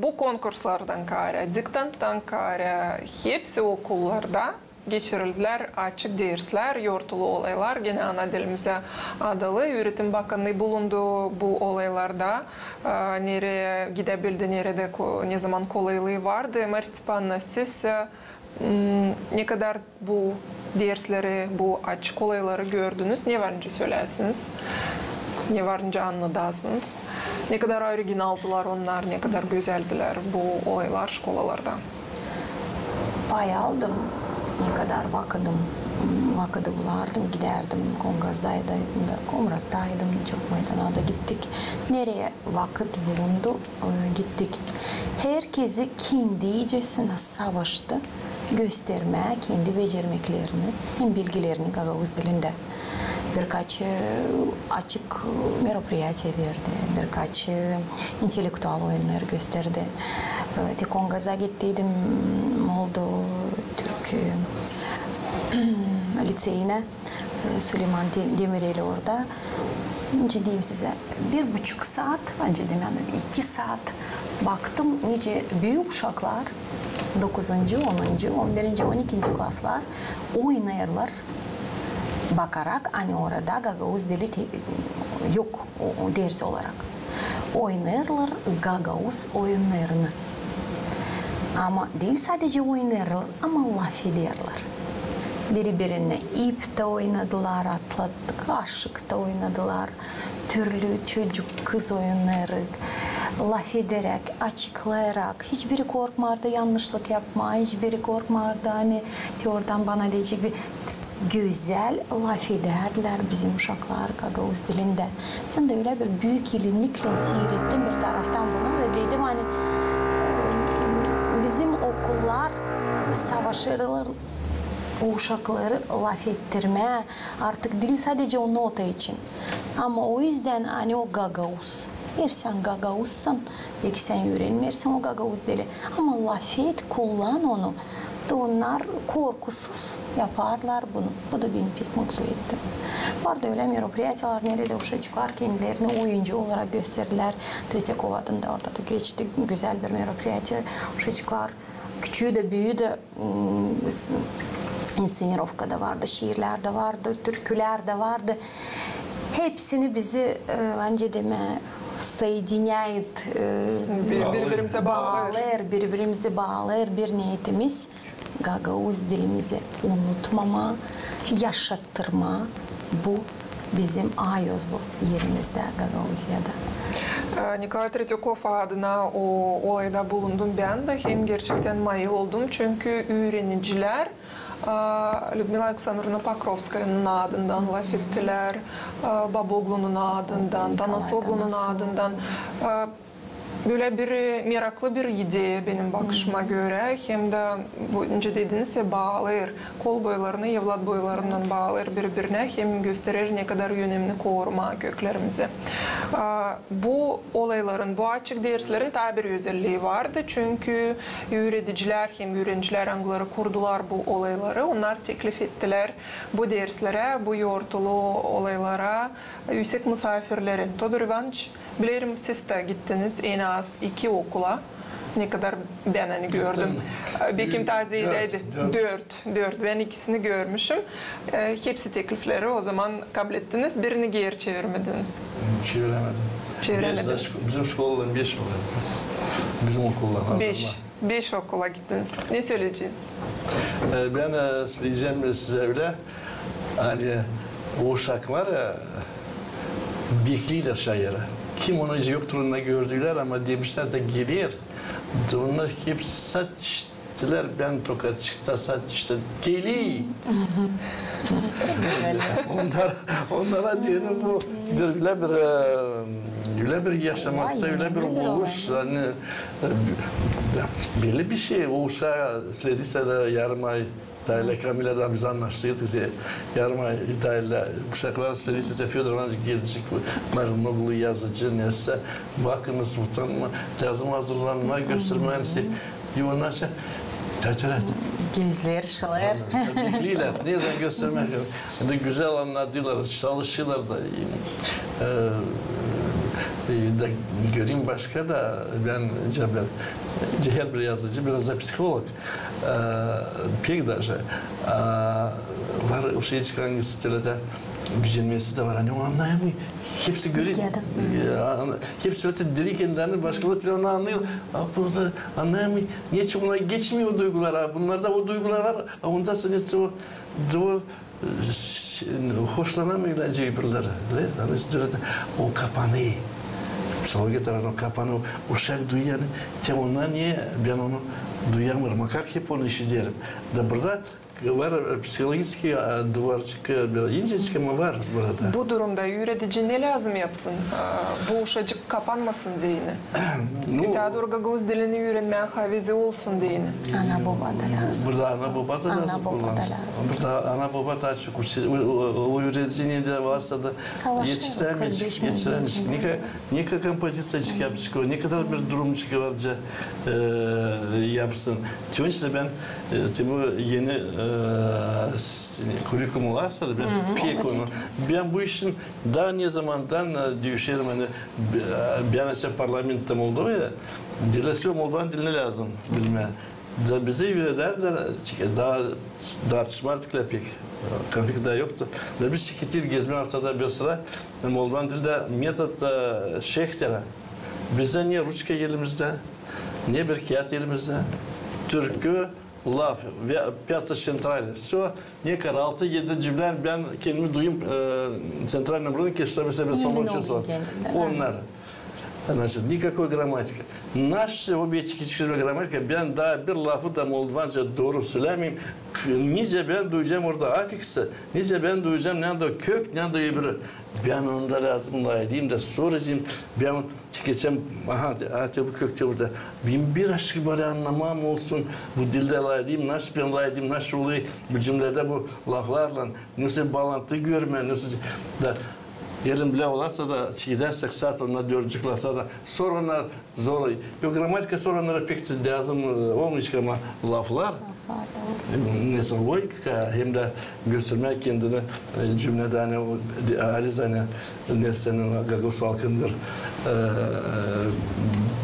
bu konkurslardan kaarä, diktanttan kaarä, hepsi okullarda geçirildilär açık derslär, yortulu olaylar, genä ana dilimizä adalı. Üüretim bakanı bulundu bu olaylarda, e, neredä gidebildi, neredä ko-, nezaman kolaylıı vardı. Marya Stepanovna, siz, e, m, nekadar bu dersleri, bu açık olayları gördünüz, ne var nicä söläsiniz, ne var nicä annadasınız? Nekadar originaldılar onnar, nekadar gözeldilär bu olaylar şkolalarda? Pay aldım, nekadar vakıdım, vakıdı bulardım, gidärdim Kongazdaydım da Komrattaydım, çok meydana da gittik. Neredä vakıt bulundu, e, gittik. Herkezi kendicesinä savaştı göstermää kendi becermeklerini hem bilgilerini gagauz dilindä. Birkaç, e, açık, e, мероприятия verdi, birkaç, e, интеллектуал oyunnarı gösterdi. E, te Kongaza gittiydim, oldu türk, e, liţeyinä, e, Suleyman De-, Demirel orada. Nicä deyim sizä, bir buçuk saat, ancak deyim, ani iki saat baktım, nicä büük uşaklar, dokuzuncu, onuncu, on birinci, on ikinci klaslar oynêêrlar, bakarak, ani orada gagauz dili te-, yok, o, o ders olarak. Oynêêrlar gagauz oyunnarını. Ama diil sadecä oynêêrlar, ama lafederlär. Biri-birinä ip tä oynadılar, atlat-, kaşık tä oynadılar. Türlü çocuk, kız oyunnarı, lafederäk, açıklayarak, hiçbiri korkmardı yannışlık yapmaa, hiçbiri korkmardı, ani te oradan bana deyecek bir, gözäl lafedärdilär bizim uşaklar gagauz dilindä. Bän dä ölä bir büük ilinniklän siirettim bir taraftan bunu da dedim, ani, e, bizim okullar savaşêrlar bu uşakları lafettirmää artık diil sadecä o nota için. Ama o üzdän, ani o gagauz. Eer sän gagauzsan, beki sän üürenmeersin o gagauz dili. Ama lafet, kullan onu. Da onnar korkusuz yaparlar bunu. Bu da beni pek mutlu etti. Var da ölä meropriyatiyalar, neredä uşacıklar kendilerini oyuncu olarak gösterdiler. Tretiyakov adında orada da geçti gözäl bir meropriyatiya. Uşacıklar, küçüü dä, büüyü dä, m, insenirovka da vardı, şiirlär dä vardı, türkülär dä vardı. Hepsini bizi, e, bence demää, соединяет, e, biri-birimizä baalêêr, biri-birimizi baalêêr bir neetimiz. Gagauz dilimizi unutmamaa, yaşattırmaa bu bizim ayozlu erimizdä, Gagauziyada. E, Nikolay Tretiyakov adına o olayda bulundum bän dä, hem gerçektän mayıl oldum, çünkü üürenicilär, e, Lüdmila Aleksandrovna Pokrovskayanın adından lafettilär, e, Baboglunun adından, Tanasoglu'nun adından. E, Bölä bir, e, meraklı bir ideya benim bakışıma görä, hem dä bu, nicä dediniz ya, baalêêr, kol boylarını, evlat boylarından baalêêr biri-birinä, hem gösterer, ne kadar önemli korumaa köklerimizi. A, bu olayların, bu açık derslerin taa bir özellii vardı, çünkü üüredicilär hem üürenicilär, angıları kurdular bu olayları, onnar teklif ettilär bu derslerä, bu yortulu olaylara üüsek musaafirleri. Todor İvanıç, bilerim, siz dä gittiniz en az iki okula. Ne kadar bän, ani, gördüm. Bekim taa zeedäydi. Dört, dört. Dört. Bän ikisini görmüşüm. E, hepsi teklifleri o zaman kablettiniz. Birini geeri çevirmediniz. Çevirämedim. Çevirämediniz. Beş, bizim şkoladan beş var. Bizim okullar. Beş. Beş okula gittiniz. Ne söleyeceniz? E, bän, e, söleyecäm sizä ölä, ani o uşak var ya, bekleylär şair. Kim onu hiç yoktur, onu gördülär, ama demişlär dä geler. Da onnar hepsi saat işttilär, bän tokaçıkta saat işttim. Geler. Onnar, onnara deerim bu bir, ölä bir, e, ölä bir yaşamakta, ölä bir oluş, ani, e, belli bir şey, o uşaa sölediysäm dä yarım ay, İtalya Kamila da biz annaştıydık, yarım ay İtalya uşaklara sölediysäm dä Födor İvanıç gelecek, Marinoğlu yazıcı, neysä, bakınız, utanma, lääzım hazırlanmaa, göstermää, neysä. İ onnar şey, tät-tät. Gözleri şılêêr. Bekleylär, ne zaman göstermää. Hem dä gözäl annadılar, çalışırlar da. E, e, da göreyim başka da, bän, herbir yazıcı biraz da psiholog. E, pek даже. A, var o şey çıkan, angısı türlü dä gücenmesi dä var. Ani o annayamêêr. Hepsi görüyor. E, hepsi öyle direkt kendilerini başka bir türlü annayêr. A, bu da annayamêêr. Neçin ona geçmeer o duygular? A, bunnarda o duygular var. A, onda sanêrsın o, o, e, hoşlanamêêr birileri. Ani o kapanêr. Psihologiya tarafından kapanêr. O uşak duyêr, ani te ondan ne bän onu duyamêêrım. A kak hep onu işiderim. Da burada var, e, психологический, e, duvarçık, e, biraz incecik, ama var burada. Bu durumda üüredici ne lääzım yapsın? E, bu uşacık kapanmasın deyni. Ötää dooru gagauz dilini üürenmää havezi olsun deyni. Ana-boba da lääzım. Burada ana-boba da lääzım. Burada ana-boba taa çok, o, o, o üüredici neredä varsa da etiştirämeyecek, etiştirämeyecek. Neka kompoziţiya çıkacek, o ne kadar bir durumçuk varca, e, yapsın. Te onuştan bän, e, te bu eni, e, kurikulum olarsa da bän pek onu, bän bu işin taa ne zamandan, e, düüşerim, ani, e, bän açan parlamenttä Moldovaya, dilä, moldovannın dilini lääzım bilmää. Da bizi üürederlär, çünkü taa tartışma artık lääzım pek. Konflikt taa yoktu. Da biz çıktık gezmää ortada bir sıra, e, moldovanın dilindä metod, e, Şehtera. Bizdä ne ruçka elimizdä, ne bir kiyat elimizdä. Türkü, laf, Piatsa Şentrali. Всё, ne kadar altı-edi cümlä bän kendimi duyum, e, Şentralnıy mırın keştami sebe soboçu sor. Onnar. Значит, никакой грамматики. Наша o biçikiçik grammatika, bän taa bir lafı da moldovanca dooru sölämeerim. K-, nicä bän duyacam orada afiksi, nicä bän duyacam neredä kök, neredä öbürü. Bän onda lääzım lafedeyim da soracam, bän çekecäm, aha, te, a, te bu kök te burada. Bän bir aşık bari annamam olsun, bu dildä lafedeyim, naşı bän lafedeyim, naşı olêr bu cümledä bu laflarlan, nesoy baalantı görmää, nesoy da elimdä olsa da, çekecäm saat ondan dördüncü klasa da, sora onnar zor. Yok, grammatika sora onnara pek lääzım, e, olmayacek, ama laflar, laflar, doğru, e, nesoy logika, hem dä göstermää kendini, e, cümledä, ani o, de, arizane, nesoy senin gagauz halkın bir, e,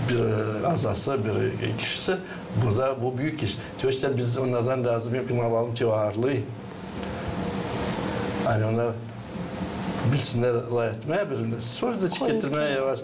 bir azası, bir kişisi, bu da, bu büük iş. Te işte biz onnardan lääzım, yok, ama alalım te o aarlıı. Ani onnar bilsinnär lafetmää birine, sora da çeketirmää yavaş.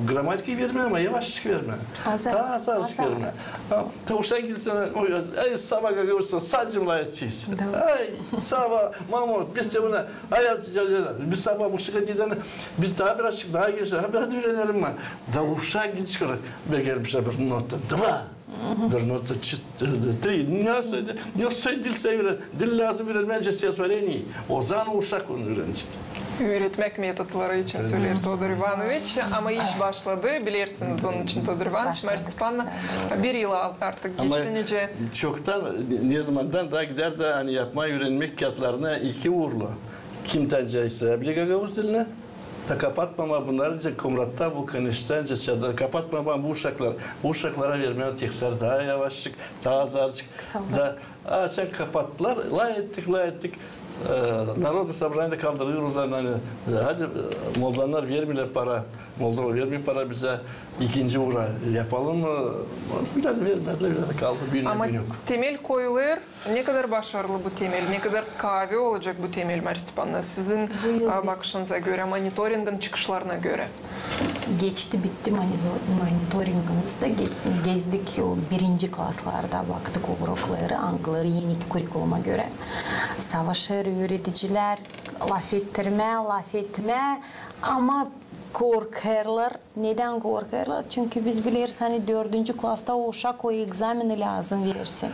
Grammatikayı vermää, ama yavaşçık vermää. Azar, taa azarcık azar vermää. Ha, te uşak gelsä, o, ay, sava gagauzça, sadecä lafedecez. Doğru. Ay, sava, mamo, biz te buna, ay, ay, ay, ay, biz sava uşağa deyecez, biz taa birazcık taa genişlä, ha, biraz üürenelim mi? Da uşak gidecek, bän gelmişä bir nota, два. Bir nota, три. Nesoy, nesoy dil sä üüren-, dil lääzım üürenmää, стихотворение. O zaman uşak onu üürenecek. Üüretmäk metodları için söleer Todor İvanoviç. Ama iş başladı, bilersiniz bunun için, Todor İvanoviç. Başladı. Marya Stepanovna, bir yıl al-, artık geçti nicä. Çoktan, ne, nezamandan taa gider dä, ani yapmaa üürenmäk kiyatlarını iki uurlu. Kimdän nicä islää bile gagauz dilini, da kapatmamaa bunnarı, nicä Komratta bu, Kaneştä, nicä Çadrada, kapatmamaa bu uşakları, bu uşaklara vermää tekstleri taa yavaşçık, taa azarcık. Kısaldı. Da, açan kapattılar, lafettik, lafettik. E, Narodnıy Sobraniyada kaldırdılar o zaman, ani, e, hadi, e, moldannar vermeerlär para, moldannar vermeer para bizä, ikinci uura yapalım mı? Bilä dä vermedilär, bilä dä kaldı, büün yok. Ama temel koyulêr. Ne kadar başarılı bu temel, ne kadar kaavi olacek bu temel, Marya Stepanovna, sizin, a, bakışınıza görä, monitoringin çıkışlarına görä? Geçti, bitti monito-, monitoringimiz dä. Ge-, gezdik o birinci klaslarda, baktık o urokları, angıları eniki kurikuluma görä. Savaşêr üüredicilär lafettirmää, lafetmää, ama korkêrlar. Nedän korkêrlar? Çünkü biz bileriz, ani dördüncü klasta o uşak o egzameni lääzım versin.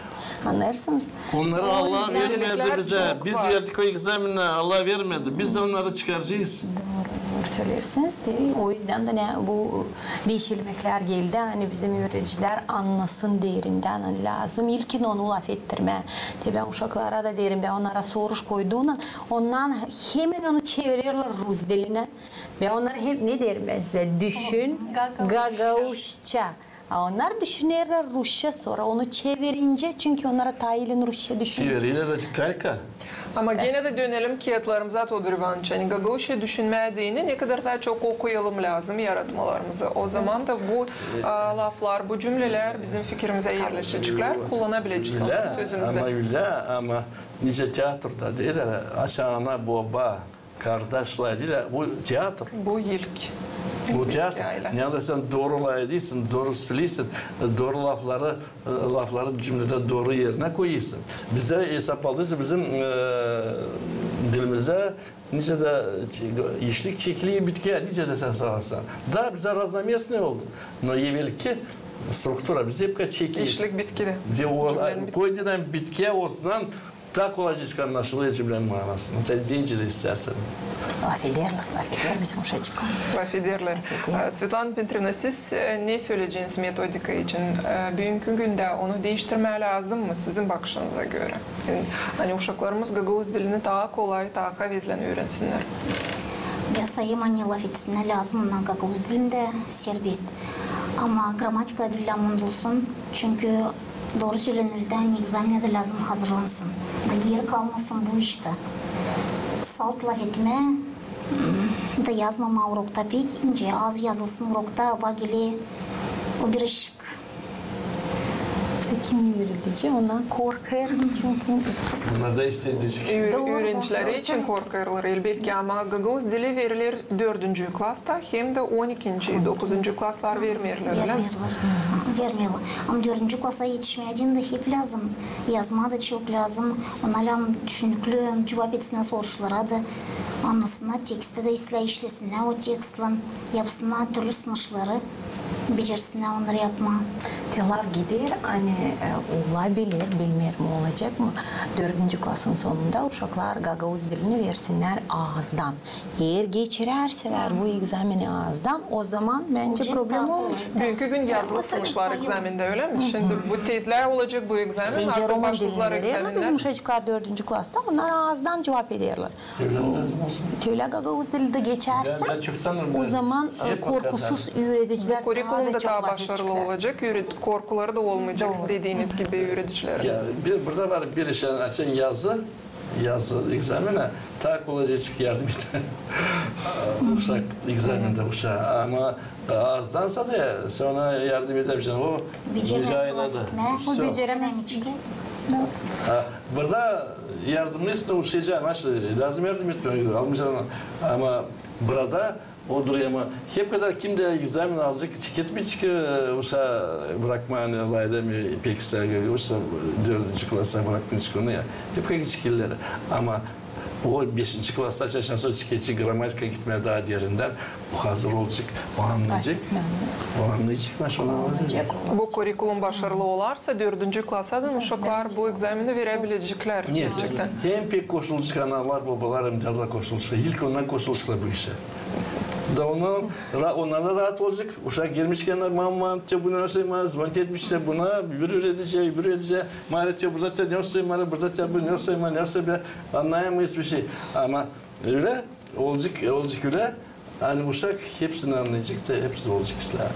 Annêêrsınız? Onnarı Allah vermedi bizä. Biz verdik o egzameni, Allah vermedi. Biz dä onnarı çıkaracez. Dooru, dooru söleersiniz. Te, o üzdän dä ne, bu diişilmeklär geldi, ani bizim üüredicilär annasın derindän, ani lääzım ilkin onu lafettirmää. Te bän uşaklara da deerim, bän onnara soruş koyduunnan, ondan hemen onu çevirerlär rus dilinä. Bän onnara hep ne deerim bän sizä? Düşün gagauzça. A onnar düşünerlär rusça, sora onu çevirincä, çünkü onnara taa ilin rusça düşünmää. Çevirilär dä kalka. Ama genä dä dönelim kiyatlarımıza, Todor İvanoviç. Ani gagauzça düşünmää deyni, ne kadar taa çok okuyalım lääzım yaratmalarımızı. O zaman da bu, a, laflar, bu cümlelär bizim fikirimizä erleşeceklär, kullanabilecez onu sözümüzdä. Ama ölä, ama nicä teatrda deerlär, açan ana, boba, kardaşlar, deerlär, bu teatr. Bu ilk. Bu teatr. Neredä sän dooru lafedeysin, dooru söleysin, dooru lafları, e, lafları cümledä dooru erinä koyêrsın. Bizdä, esap aldıysa, bizim, e, dilimizdä nicä dä çe-, işlik çekiler bitkiyä, nicä dä sän savaşsan. Da bizä raznamestnıy oldu. No evelki struktura bizä hep çekildi. İşlik bitkiydi. De o, cümlenin bitkisi. Koydulan bitkiyä, o zaman taa kolaycacık annaşılêr cümlenin maanası. Nicä dä istärsän. Lafederlär, lafeder bizim uşacıklar. Lafederlär. Lafeder. A, Svetlana Dmitriyevna, siz, e, ne söleyeceniz metodika için? E, büünkü gündä onu diiştirmää lääzım mı sizin bakışınıza görä? Ani uşaklarımız gagauz dilini taa kolay, taa kavezlän üürensinnär. Bän sayêrım, ani lafetsinnär lääzım onnar gagauz dilindä serbest. Ama gramatika dillär unudulsun. Çünkü dooru sölenildä, ani egzaminä dä lääzım hazırlansın. Da geeri kalmasın bu iştä. Salt lafetmää, m, da yazmamaa urokta pek nicä, az yazılsın urokta, bak, geler o bir iş. Kim üüredici, ondan korkêr, çünkü... Onnar da isteer. Üürenicilär için korkêrlar, elbetki, ama gagauz dili veriler dördüncü klasta hem dä on ikinci, dokuzuncu klaslar vermeerlär, ölä mi? Vermeerlär. Vermeerlär. Ama dördüncü klasa etişmää deyni dä hep lääzım. Yazmaa da çok lääzım. Onnar lääzım düşünüklü cuvap etsinnär soruşlara da. annasınnar teksti da islää işlesinnär o tekstlän, yapsınnar türlü sınışları, becersinnär onnarı yapmaa. Te laf gider, ani, e, olabilir, bilmeerim, olacek mı, dördüncü klasın sonunda uşaklar gagauz dilini versinnär aazdan. Eer geçirärselär bu egzameni aazdan, o zaman, bence, problem olmayacek. Büünkü gün yazılı sınışlar egzamendä, ölä mi? Şindi bu tezlär olacek, bu egzamen, artık başladılar egzamennär. Bizim uşacıklar dördüncü klasta, onnar aazdan cuvap ederlär. Te ölä gagauz dili dä geçärsä, o zaman, e, korkusuz üüredicilär taa da çok lafedecekler. Kurikulum da taa başarılı olacek, üüret-, korkuları da olmayacek, dediiniz gibi, üüredicilerin. Ya, bir, burada var bir iş, yani, açan yazı, yazı egzameni taa kolaycacık yardım eder uşak egzamendä uşaa. Ama aazdansa da sän ona yardım edämeyeceksin. O beceremez. O beceremez. Ha, burada yardımnı iste uşacaa, nasıl lääzım yardım etmää, almayacan. Ama burada o durêr, ama hep kadar kim dä egzamen alacek, çeketmeyecek, e, uşaa brakmaa, ani lafedämeer pek islää, uşaa dördüncü klasa brakmayacek onu ya. Hep kadar çekerlär. Ama o beşinci klasta açan sora çekecek, gramatika gitmää taa derindän, o hazır olacek, o annayacek. O annayacek, nasıl olacek. Bu kurikulum başarılı olarsa, dördüncü klasadan uşaklar bu egzameni verä bileceklär. Gerçektän. Hem pek koşulacek analar, bobalar, hem dädäler koşulacek. İlk onnar koşulaceklar bu işä. Da onnar, ra-, onnar da raat olacek. Uşak gelmişkän, mama, te bu ne nasıl, ma, zvonit etmiş te buna, bir üüredicä, bir üüredicä. Mara te burada te ne olsa, mara burada te bu ne olsa, ma ne olsa, bir annayamêêrız bir şey. Ama ölä olacek, olacek ölä. Ani uşak hepsini annayacek da, hepsi olacek islää.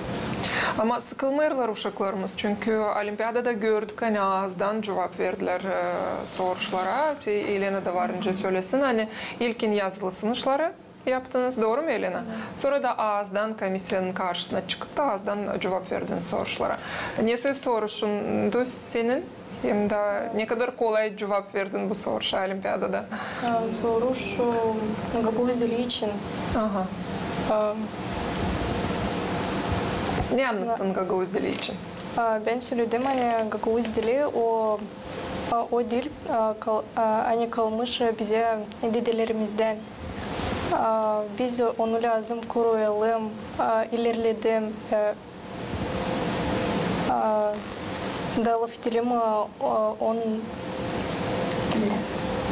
Ama sıkılmêêrlar uşaklarımız, çünkü olimpiadada gördük, ani aazdan cuvap verdilär, e, soruşlara. Te Elena da varınca sölesin, ani ilkin yazılı sınışları yaptınız, dooru mu, Elena? Sora da aazdan komissiyanın karşısına çıkıp da aazdan cuvap verdiniz soruşlara. Nesoy soruşundu senin? Hem dä ne kadar kolay cuvap verdin bu soruşa olimpiadada? A, soruş, e, gagauz dili için. Aha. A, ne annattın gagauz dili için? A, bän söledim, ani gagauz dili o, a, o dil, a, kal-, a, ani kalmış bizä dedelerimizdän. A, biz onu lääzım koruyalım, a, ilerledelim, e, A, da lafedelim, a, a, on,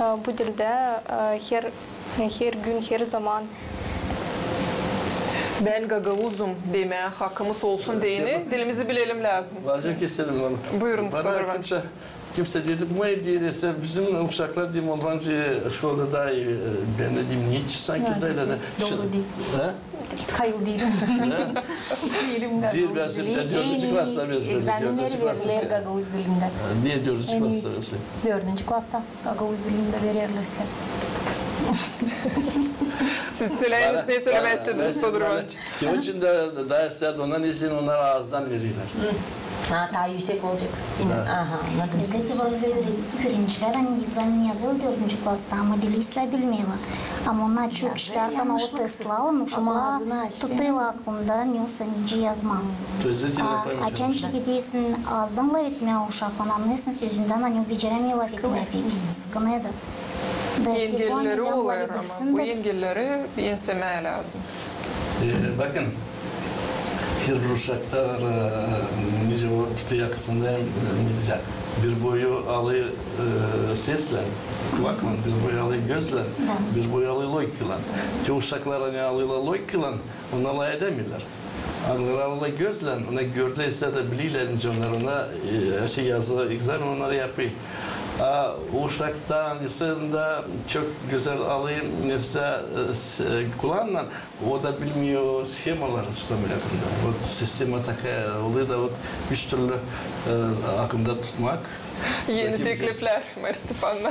a, bu dildä, a, her, her gün, her zaman. Bän gagauzum demää hakımız olsun deyni, dilimizi bilelim lääzım. Varacak istedim onu. Buyurun, Stodor İvanoviç. Kimsä dedi, bu ne dedi, sän bizim uşaklar, dedim, ondan şkolada taa ii, e, bän dedim, ne iş sanki da ölä dä. Dooru diil. Ha? Kayıl diilim. Diil, bän şindi dördüncü klasta biz, dördüncü klasta. Egzamennär veriler gagauz dilindä. Ne dördüncü klasta? Dördüncü klasta gagauz dilindä vererlär islää. Siz söläyiniz, ne sölemää istediniz, Stodor İvanoviç? Te onun için dä, da islää, ondan için onnar aazdan verilär. Ha, taa üüsek olacek. Aha, annadım. Bizdä te var ölä üüre-, üürenicilär, ani egzamen yazêr dördüncü klasta, ama dili islää bilmeerlär. Ama onnar çok işlär, ani o testlän uşaklar tutêrlar aklında ne olsa nicä yazmaa. A, açan çekedersin aazdan lafetmää uşaklan, annêêrsın sözündän, ani o becerämeer lafetmää pek. Sıkınêr da. Engelleri olêr, ama bu engelleri ensemää lääzım. E, bakın, her bir uşakta var, e, nicä o tutêr yakasında, e, nicä. Bir boyu alêr, e, seslän, kulaklan, bir boyu alêr gözlän, bir boyu alêr logikalan. Te uşaklar, ani alêrlar logikalan, onnar lafedämeerlär. Ani alêrlar gözlän, ona gördüysä dä bililär, nicä onnar ona, e, her şey yazılı, egzamen onnarı yapêr. A uşaktan, insandan çok gözäl alêr, mesela, e, s-, e, kulaklan, o da bilmeer o shemaları tutamêêr yakında. Вот sistema takaya olêr da, вот üç türlü, e, akında tutmak. Eni tekliflär, Marina Stepanovna.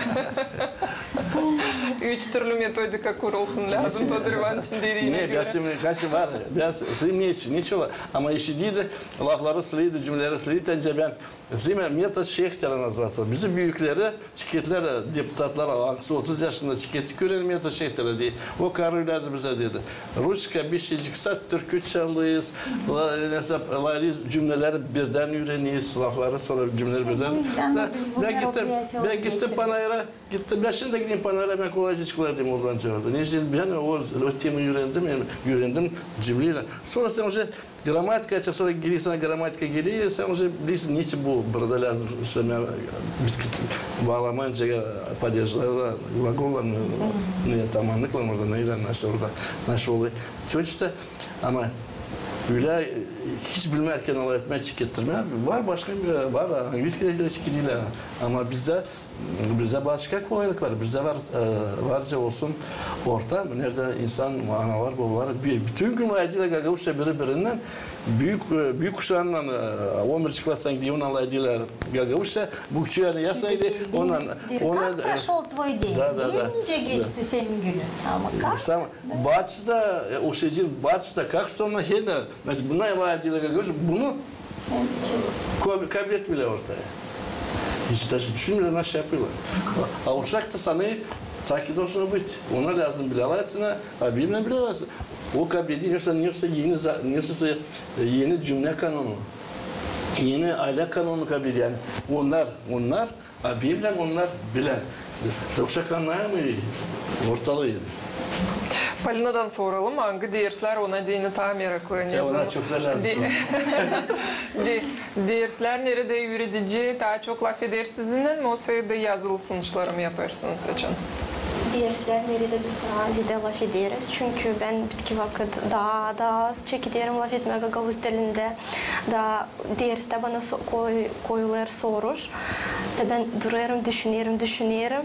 Üç türlü metodika kurulsun lääzım, Stodor İvanoviçin dediinä görä. Ne, bän şimdi kaçı var, bän s-, s-, ne için, ne için var? Ama işi diil dä, lafları söleydi, cümleleri söleydi, ancak bän, bizim metod Şehtera nazarsa, bizim büükleri, çeketlär, deputatlar, angısı otuz yaşında çeketti, üürenemeer metod Şehtera deyni. O karı ölärdä bizä dedi. Ruçka, bir şeycik sat, türkü çalêrız, la-, mesela, lafêderiz, cümleleri birdän üüreneriz, lafları sora cümleleri birdän. Bän gittim, bän gittim panayıra, gittim, bän şindi gideyim Bana rağmen kolayca çıktılar dedim oradan cevapta. Neçin, bän o, o temayı üürendim, hem üürendim cümleylän. Sora sän uje gramatika, açık sora gelirsän, gramatika geler, sän uje bilersin, neçin bu burada lääzım, sän bitki, baalamancı, padejlär, glagollar, ne, ne, tamannıklar orada, ne, nasıl orada, nasıl oluyor. Sonuçta, ama ölä, e, hiç bilmärkän lafetmää, çekettirmää var, başka bir, var, angliiskilär çekettirilär. Ama bizdä, bizdä başka kolaylık var. Bizdä var, e, varca olsun ortam, neredä insan, analar, bobalar, bü-, bütün gün lafedilär gagauzça biri-birinnän, büük, e, büük uşaannan, e, on birinci klastan gidincä lafedilär gagauzça, bu küçük, ani, yaş, ani, ondan, bir ondan, как прошёл твой день? Да, да, да. Nicä geçti senin günün? Ama как? Sam-, Batsuzda, e, o şeer, Batsuzda, как, sora hepsi, значит, buna lafedilär gagauzça, bunu ko-, kabletmeerlär ortaya. Hiç даже düşünmeerlär, nasıl yapêrlar. A uşak da sanêr, так и должно быть. Ona lääzım bilä lafetsin, a benimnän bilä lafetsin. O kabledecek, yoksa, yoksa eni za-, yoksa, e, eni cümlä kanonu, eni aylä kanonu kabledecek. Yani onnar, onnar, a benimnän onnar bilä. Uşak annêêr mı ortalıı? Polinadan soralım, angı derslär ona deyni taa meraklı? Ya, ona çok da lääzım. De-, de-, derslär, neredä üüredici taa çok lafeder sizinnän, osa da yazılı sınışları mı yapêrsınız açan? Derslär, neredä biz taa zeedä lafederiz, çünkü bän bitki vakıt taa da az çekederim lafetmää gagauz dilindä. Da derstä bana so-, koy-, koyulêr soruş. Da bän durêrım, düşünerim, düşünerim.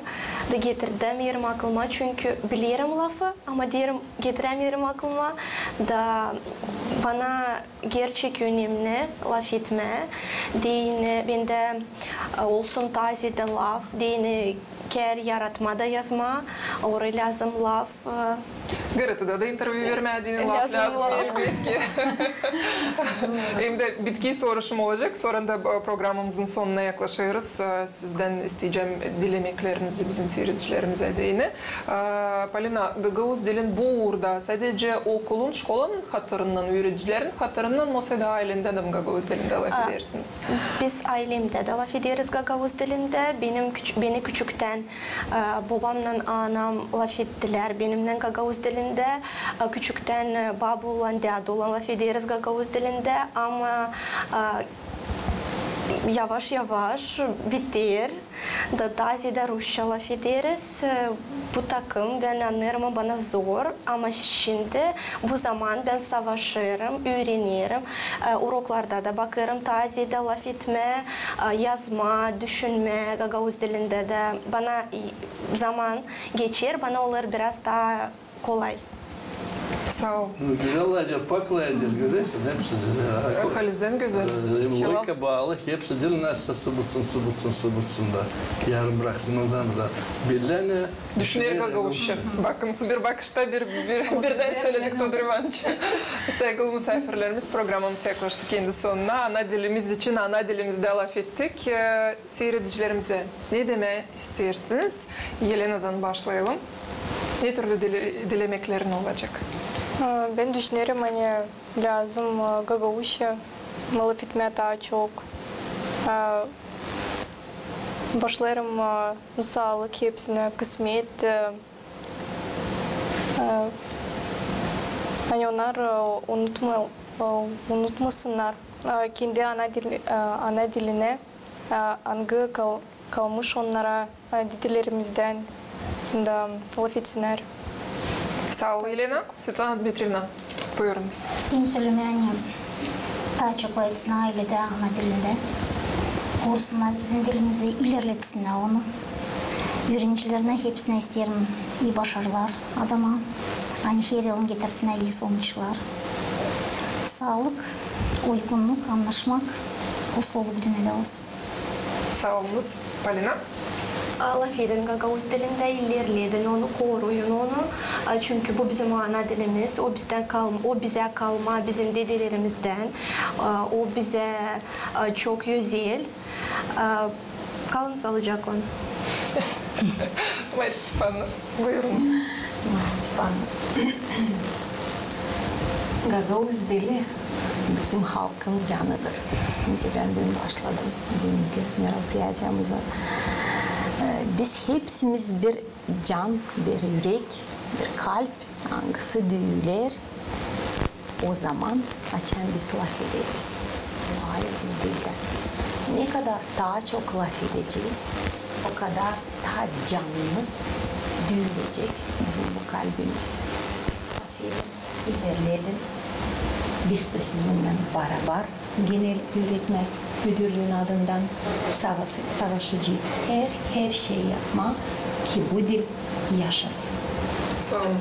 Da getirämeerim aklıma, çünkü bilerim lafı, ama deerim, getirämeerim aklıma. Da bana gerçek önemli lafetmää. Deyni bendä, e, olsun taa zeedä laf, deyni kär yaratmaa da yazmaa, orayı lääzım laf, e, Gazetada da intervyu vermää deyni laf lääzım, elbetki. Hem dä bitki soruşum olacek, sora da, e, programamızın sonuna yaklaşêrız. E, sizdän isteyecäm dilemeklerinizi bizim siiredicilerimizä deyni. E, Polina, gagauz dilin bu uurda sade okulun, şkolanın hatırından, üüredicilerin hatırından, osa da aylendä dä gagauz dilindä lafedersiniz? Biz aylemdä dä lafederiz gagauz dilindä. Benim küç-, beni küçüktän, e, bobamnan anam lafettilär benimnän gagauz dilindä. E, küçüktän, e, babulan, dädulan lafederiz gagauz dilindä. Ama, e, yavaş-yavaş biter. Da taa zeedä rusça lafederiz. E, bu takım, bän annêêrım, bana zor, ama şindi bu zaman bän savaşêrım, üürenerim. E, uroklarda da bakêrım taa zeedä lafetmää, e, yazmaa, düşünmää gagauz dilindä dä. Bana, e, zaman geçer, bana olêr biraz taa kolay. Saa ol. Gözäl lafedilär, pak lafedilär, görersän, hepsi. Halizdän gözäl. E, logika baalı, hepsi diil, nasıl sıbıtsın, sıbıtsın, sıbıtsın da. Yarım braksın, ondan da. Bellän, e, düşüner gagauzça. Bakınız, bir bakışta bir, bir, birdän söledik, Todor İvanıç. Saygılı musaafirlerimiz, programamız yaklaştı kendi sonuna. Ana dilimiz için ana dilimizdä lafettik. E, siiredicilerimizä ne demää isteersiniz? Yelenadan başlayalım. Ne türlü dile-, dilemeklerin olacek? E, bän düşünerim, ani lääzım, e, gagauzça lafetmää taa çok. E, başlêêrım, e, saalık hepsinä, kısmet, e, e, ani onnar, e, unutma-, e, unutmasınnar, e, kendi ana dil-, e, ana dilinä, e, angı kal-, kalmış onnara, e, dedelerimmizdän da lafetsinnär. Saa ol, Yelena. Svetlana Dmitrievna, buyurunuz. İsteerim sölemää, ani taa çok lafetsin ayledä ana dilindä. Korusunnar bizim dilimizi, ilerletsinnär onu. Üürenicilerinä hepsinä isteerim ii başarılar adama. Ani her yılın getirsinnär ii sonuçlar. Saalık, uygunnuk, annaşmak, uslu olmak dünneedä olsun. Saa olunuz. Polina? A, lafedin gagauz dilindä, ilerledin onu, koruyun onu. A, çünkü bu bizim ana dilimiz, o bizdän kal-, o bizä kalma bizim dedelerimizdän. A, o bizä, a, çok özel. A, kalın saalıcaklan. Marişka Stepanovna, buyurunuz. Marişka Stepanovna. Gagauz dili bizim halkın canıdır. Şimdi bän düün başladım büünkü meropriyatiyamıza. E, biz hepsimiz bir can, bir ürek, bir kalp, angısı düüler o zaman, açan biz lafederiz. Var bizim dildä. Ne kadar taa çok lafedecez, o kadar taa canlı düülecek bizim bu kalbimiz. Lafedin, ilerledin. Biz dä sizinnän barabar genel üüretmä müdürlüün adından sava-, savaşacez her, her şey yapmaa, ki bu dil yaşasın. Saa olun.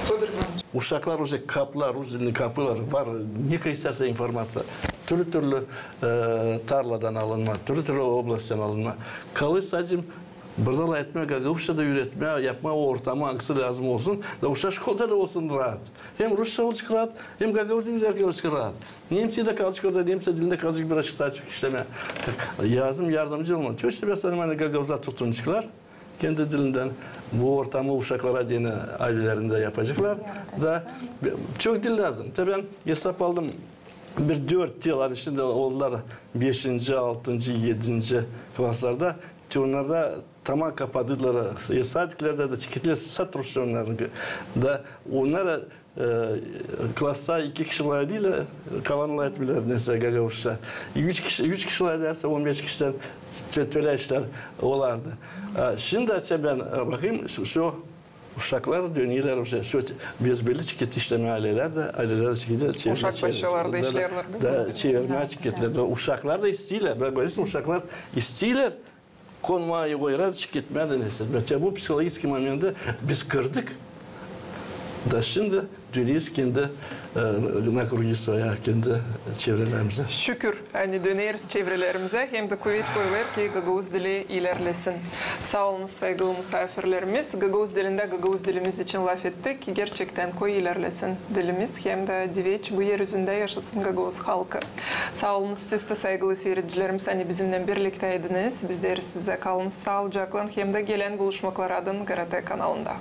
Födor İvanoviç. Uşaklar uje kapılar, rus dilini kapılar, var, ne kadar istärsän informaţiya. Türlü-türlü, e, tarladan alınma, türlü-türlü oblasttan alınma. Kalêr sade burada lafetmää, gagauzçada üüretmää, yapmaa o ortamı, angısı lääzım olsun. Da uşak şkolada da olsun raat. Hem rusça olacek raat, hem gagauz dilindä olacek raat. Немцы da kalacek orada, немцы dilindä kalacek biraz taa çok işlemää. Tak, lääzım yardımcı olmaa. Çok seversin, ani gagauzlar tutulaceklar kendi dilindän. Bu ortamı uşaklara deyni aylelerindä yapaceklar. Da çok dil lääzım. Te bän esap aldım, bir dört yıl, ani şindi oldular beşinci, altıncı, edinci klaslarda. Te onnarda taman kapadılar, e, sadiklerdä dä çeketlär sat rusça onnarın. Da onnar, e, klasta iki kişi lafedilär, kalanı lafetmeerlär, neysä, gagauzça. Üç kişi, üç kişi lafedersä, on beş kişidän tö-, tölä işlär olardı. E, şindi açan bän, e, bakayım, şu, şu uşaklar dönerlär, şu, şu, biz belli çeketti işlemää aylelerdä, aylelerdä çeketti, çevirmää, uşak başçalarda işleerlär, da, da çevirmää çeketlär. Da uşaklar da isteerlär. Bän görersin, uşaklar isteerlär konmaa, oyarar çeketmää dä neysä. Bence bu psihologiçeskiy momenti biz kırdık. Da şindi döneriz kendi, e, na krugi svaya, kendi çevrelerimizä. Şükür, ani döneriz çevrelerimizä, hem dä kuvet koyulêr ki gagauz dili ilerlesin. Saa olunuz, saygılı musaafirlerimiz. Gagauz dilindä gagauz dilimiz için lafettik. Gerçektän koy ilerlesin dilimiz, hem dä diveç bu er üzündä yaşasın gagauz halkı. Saa olunuz siz dä, saygılı siiredicilerimiz, ani bizimnän birliktäydiniz. Biz deeriz sizä kalınız saalıcaklan hem dä gelän buluşmaklardan GRT kanalında.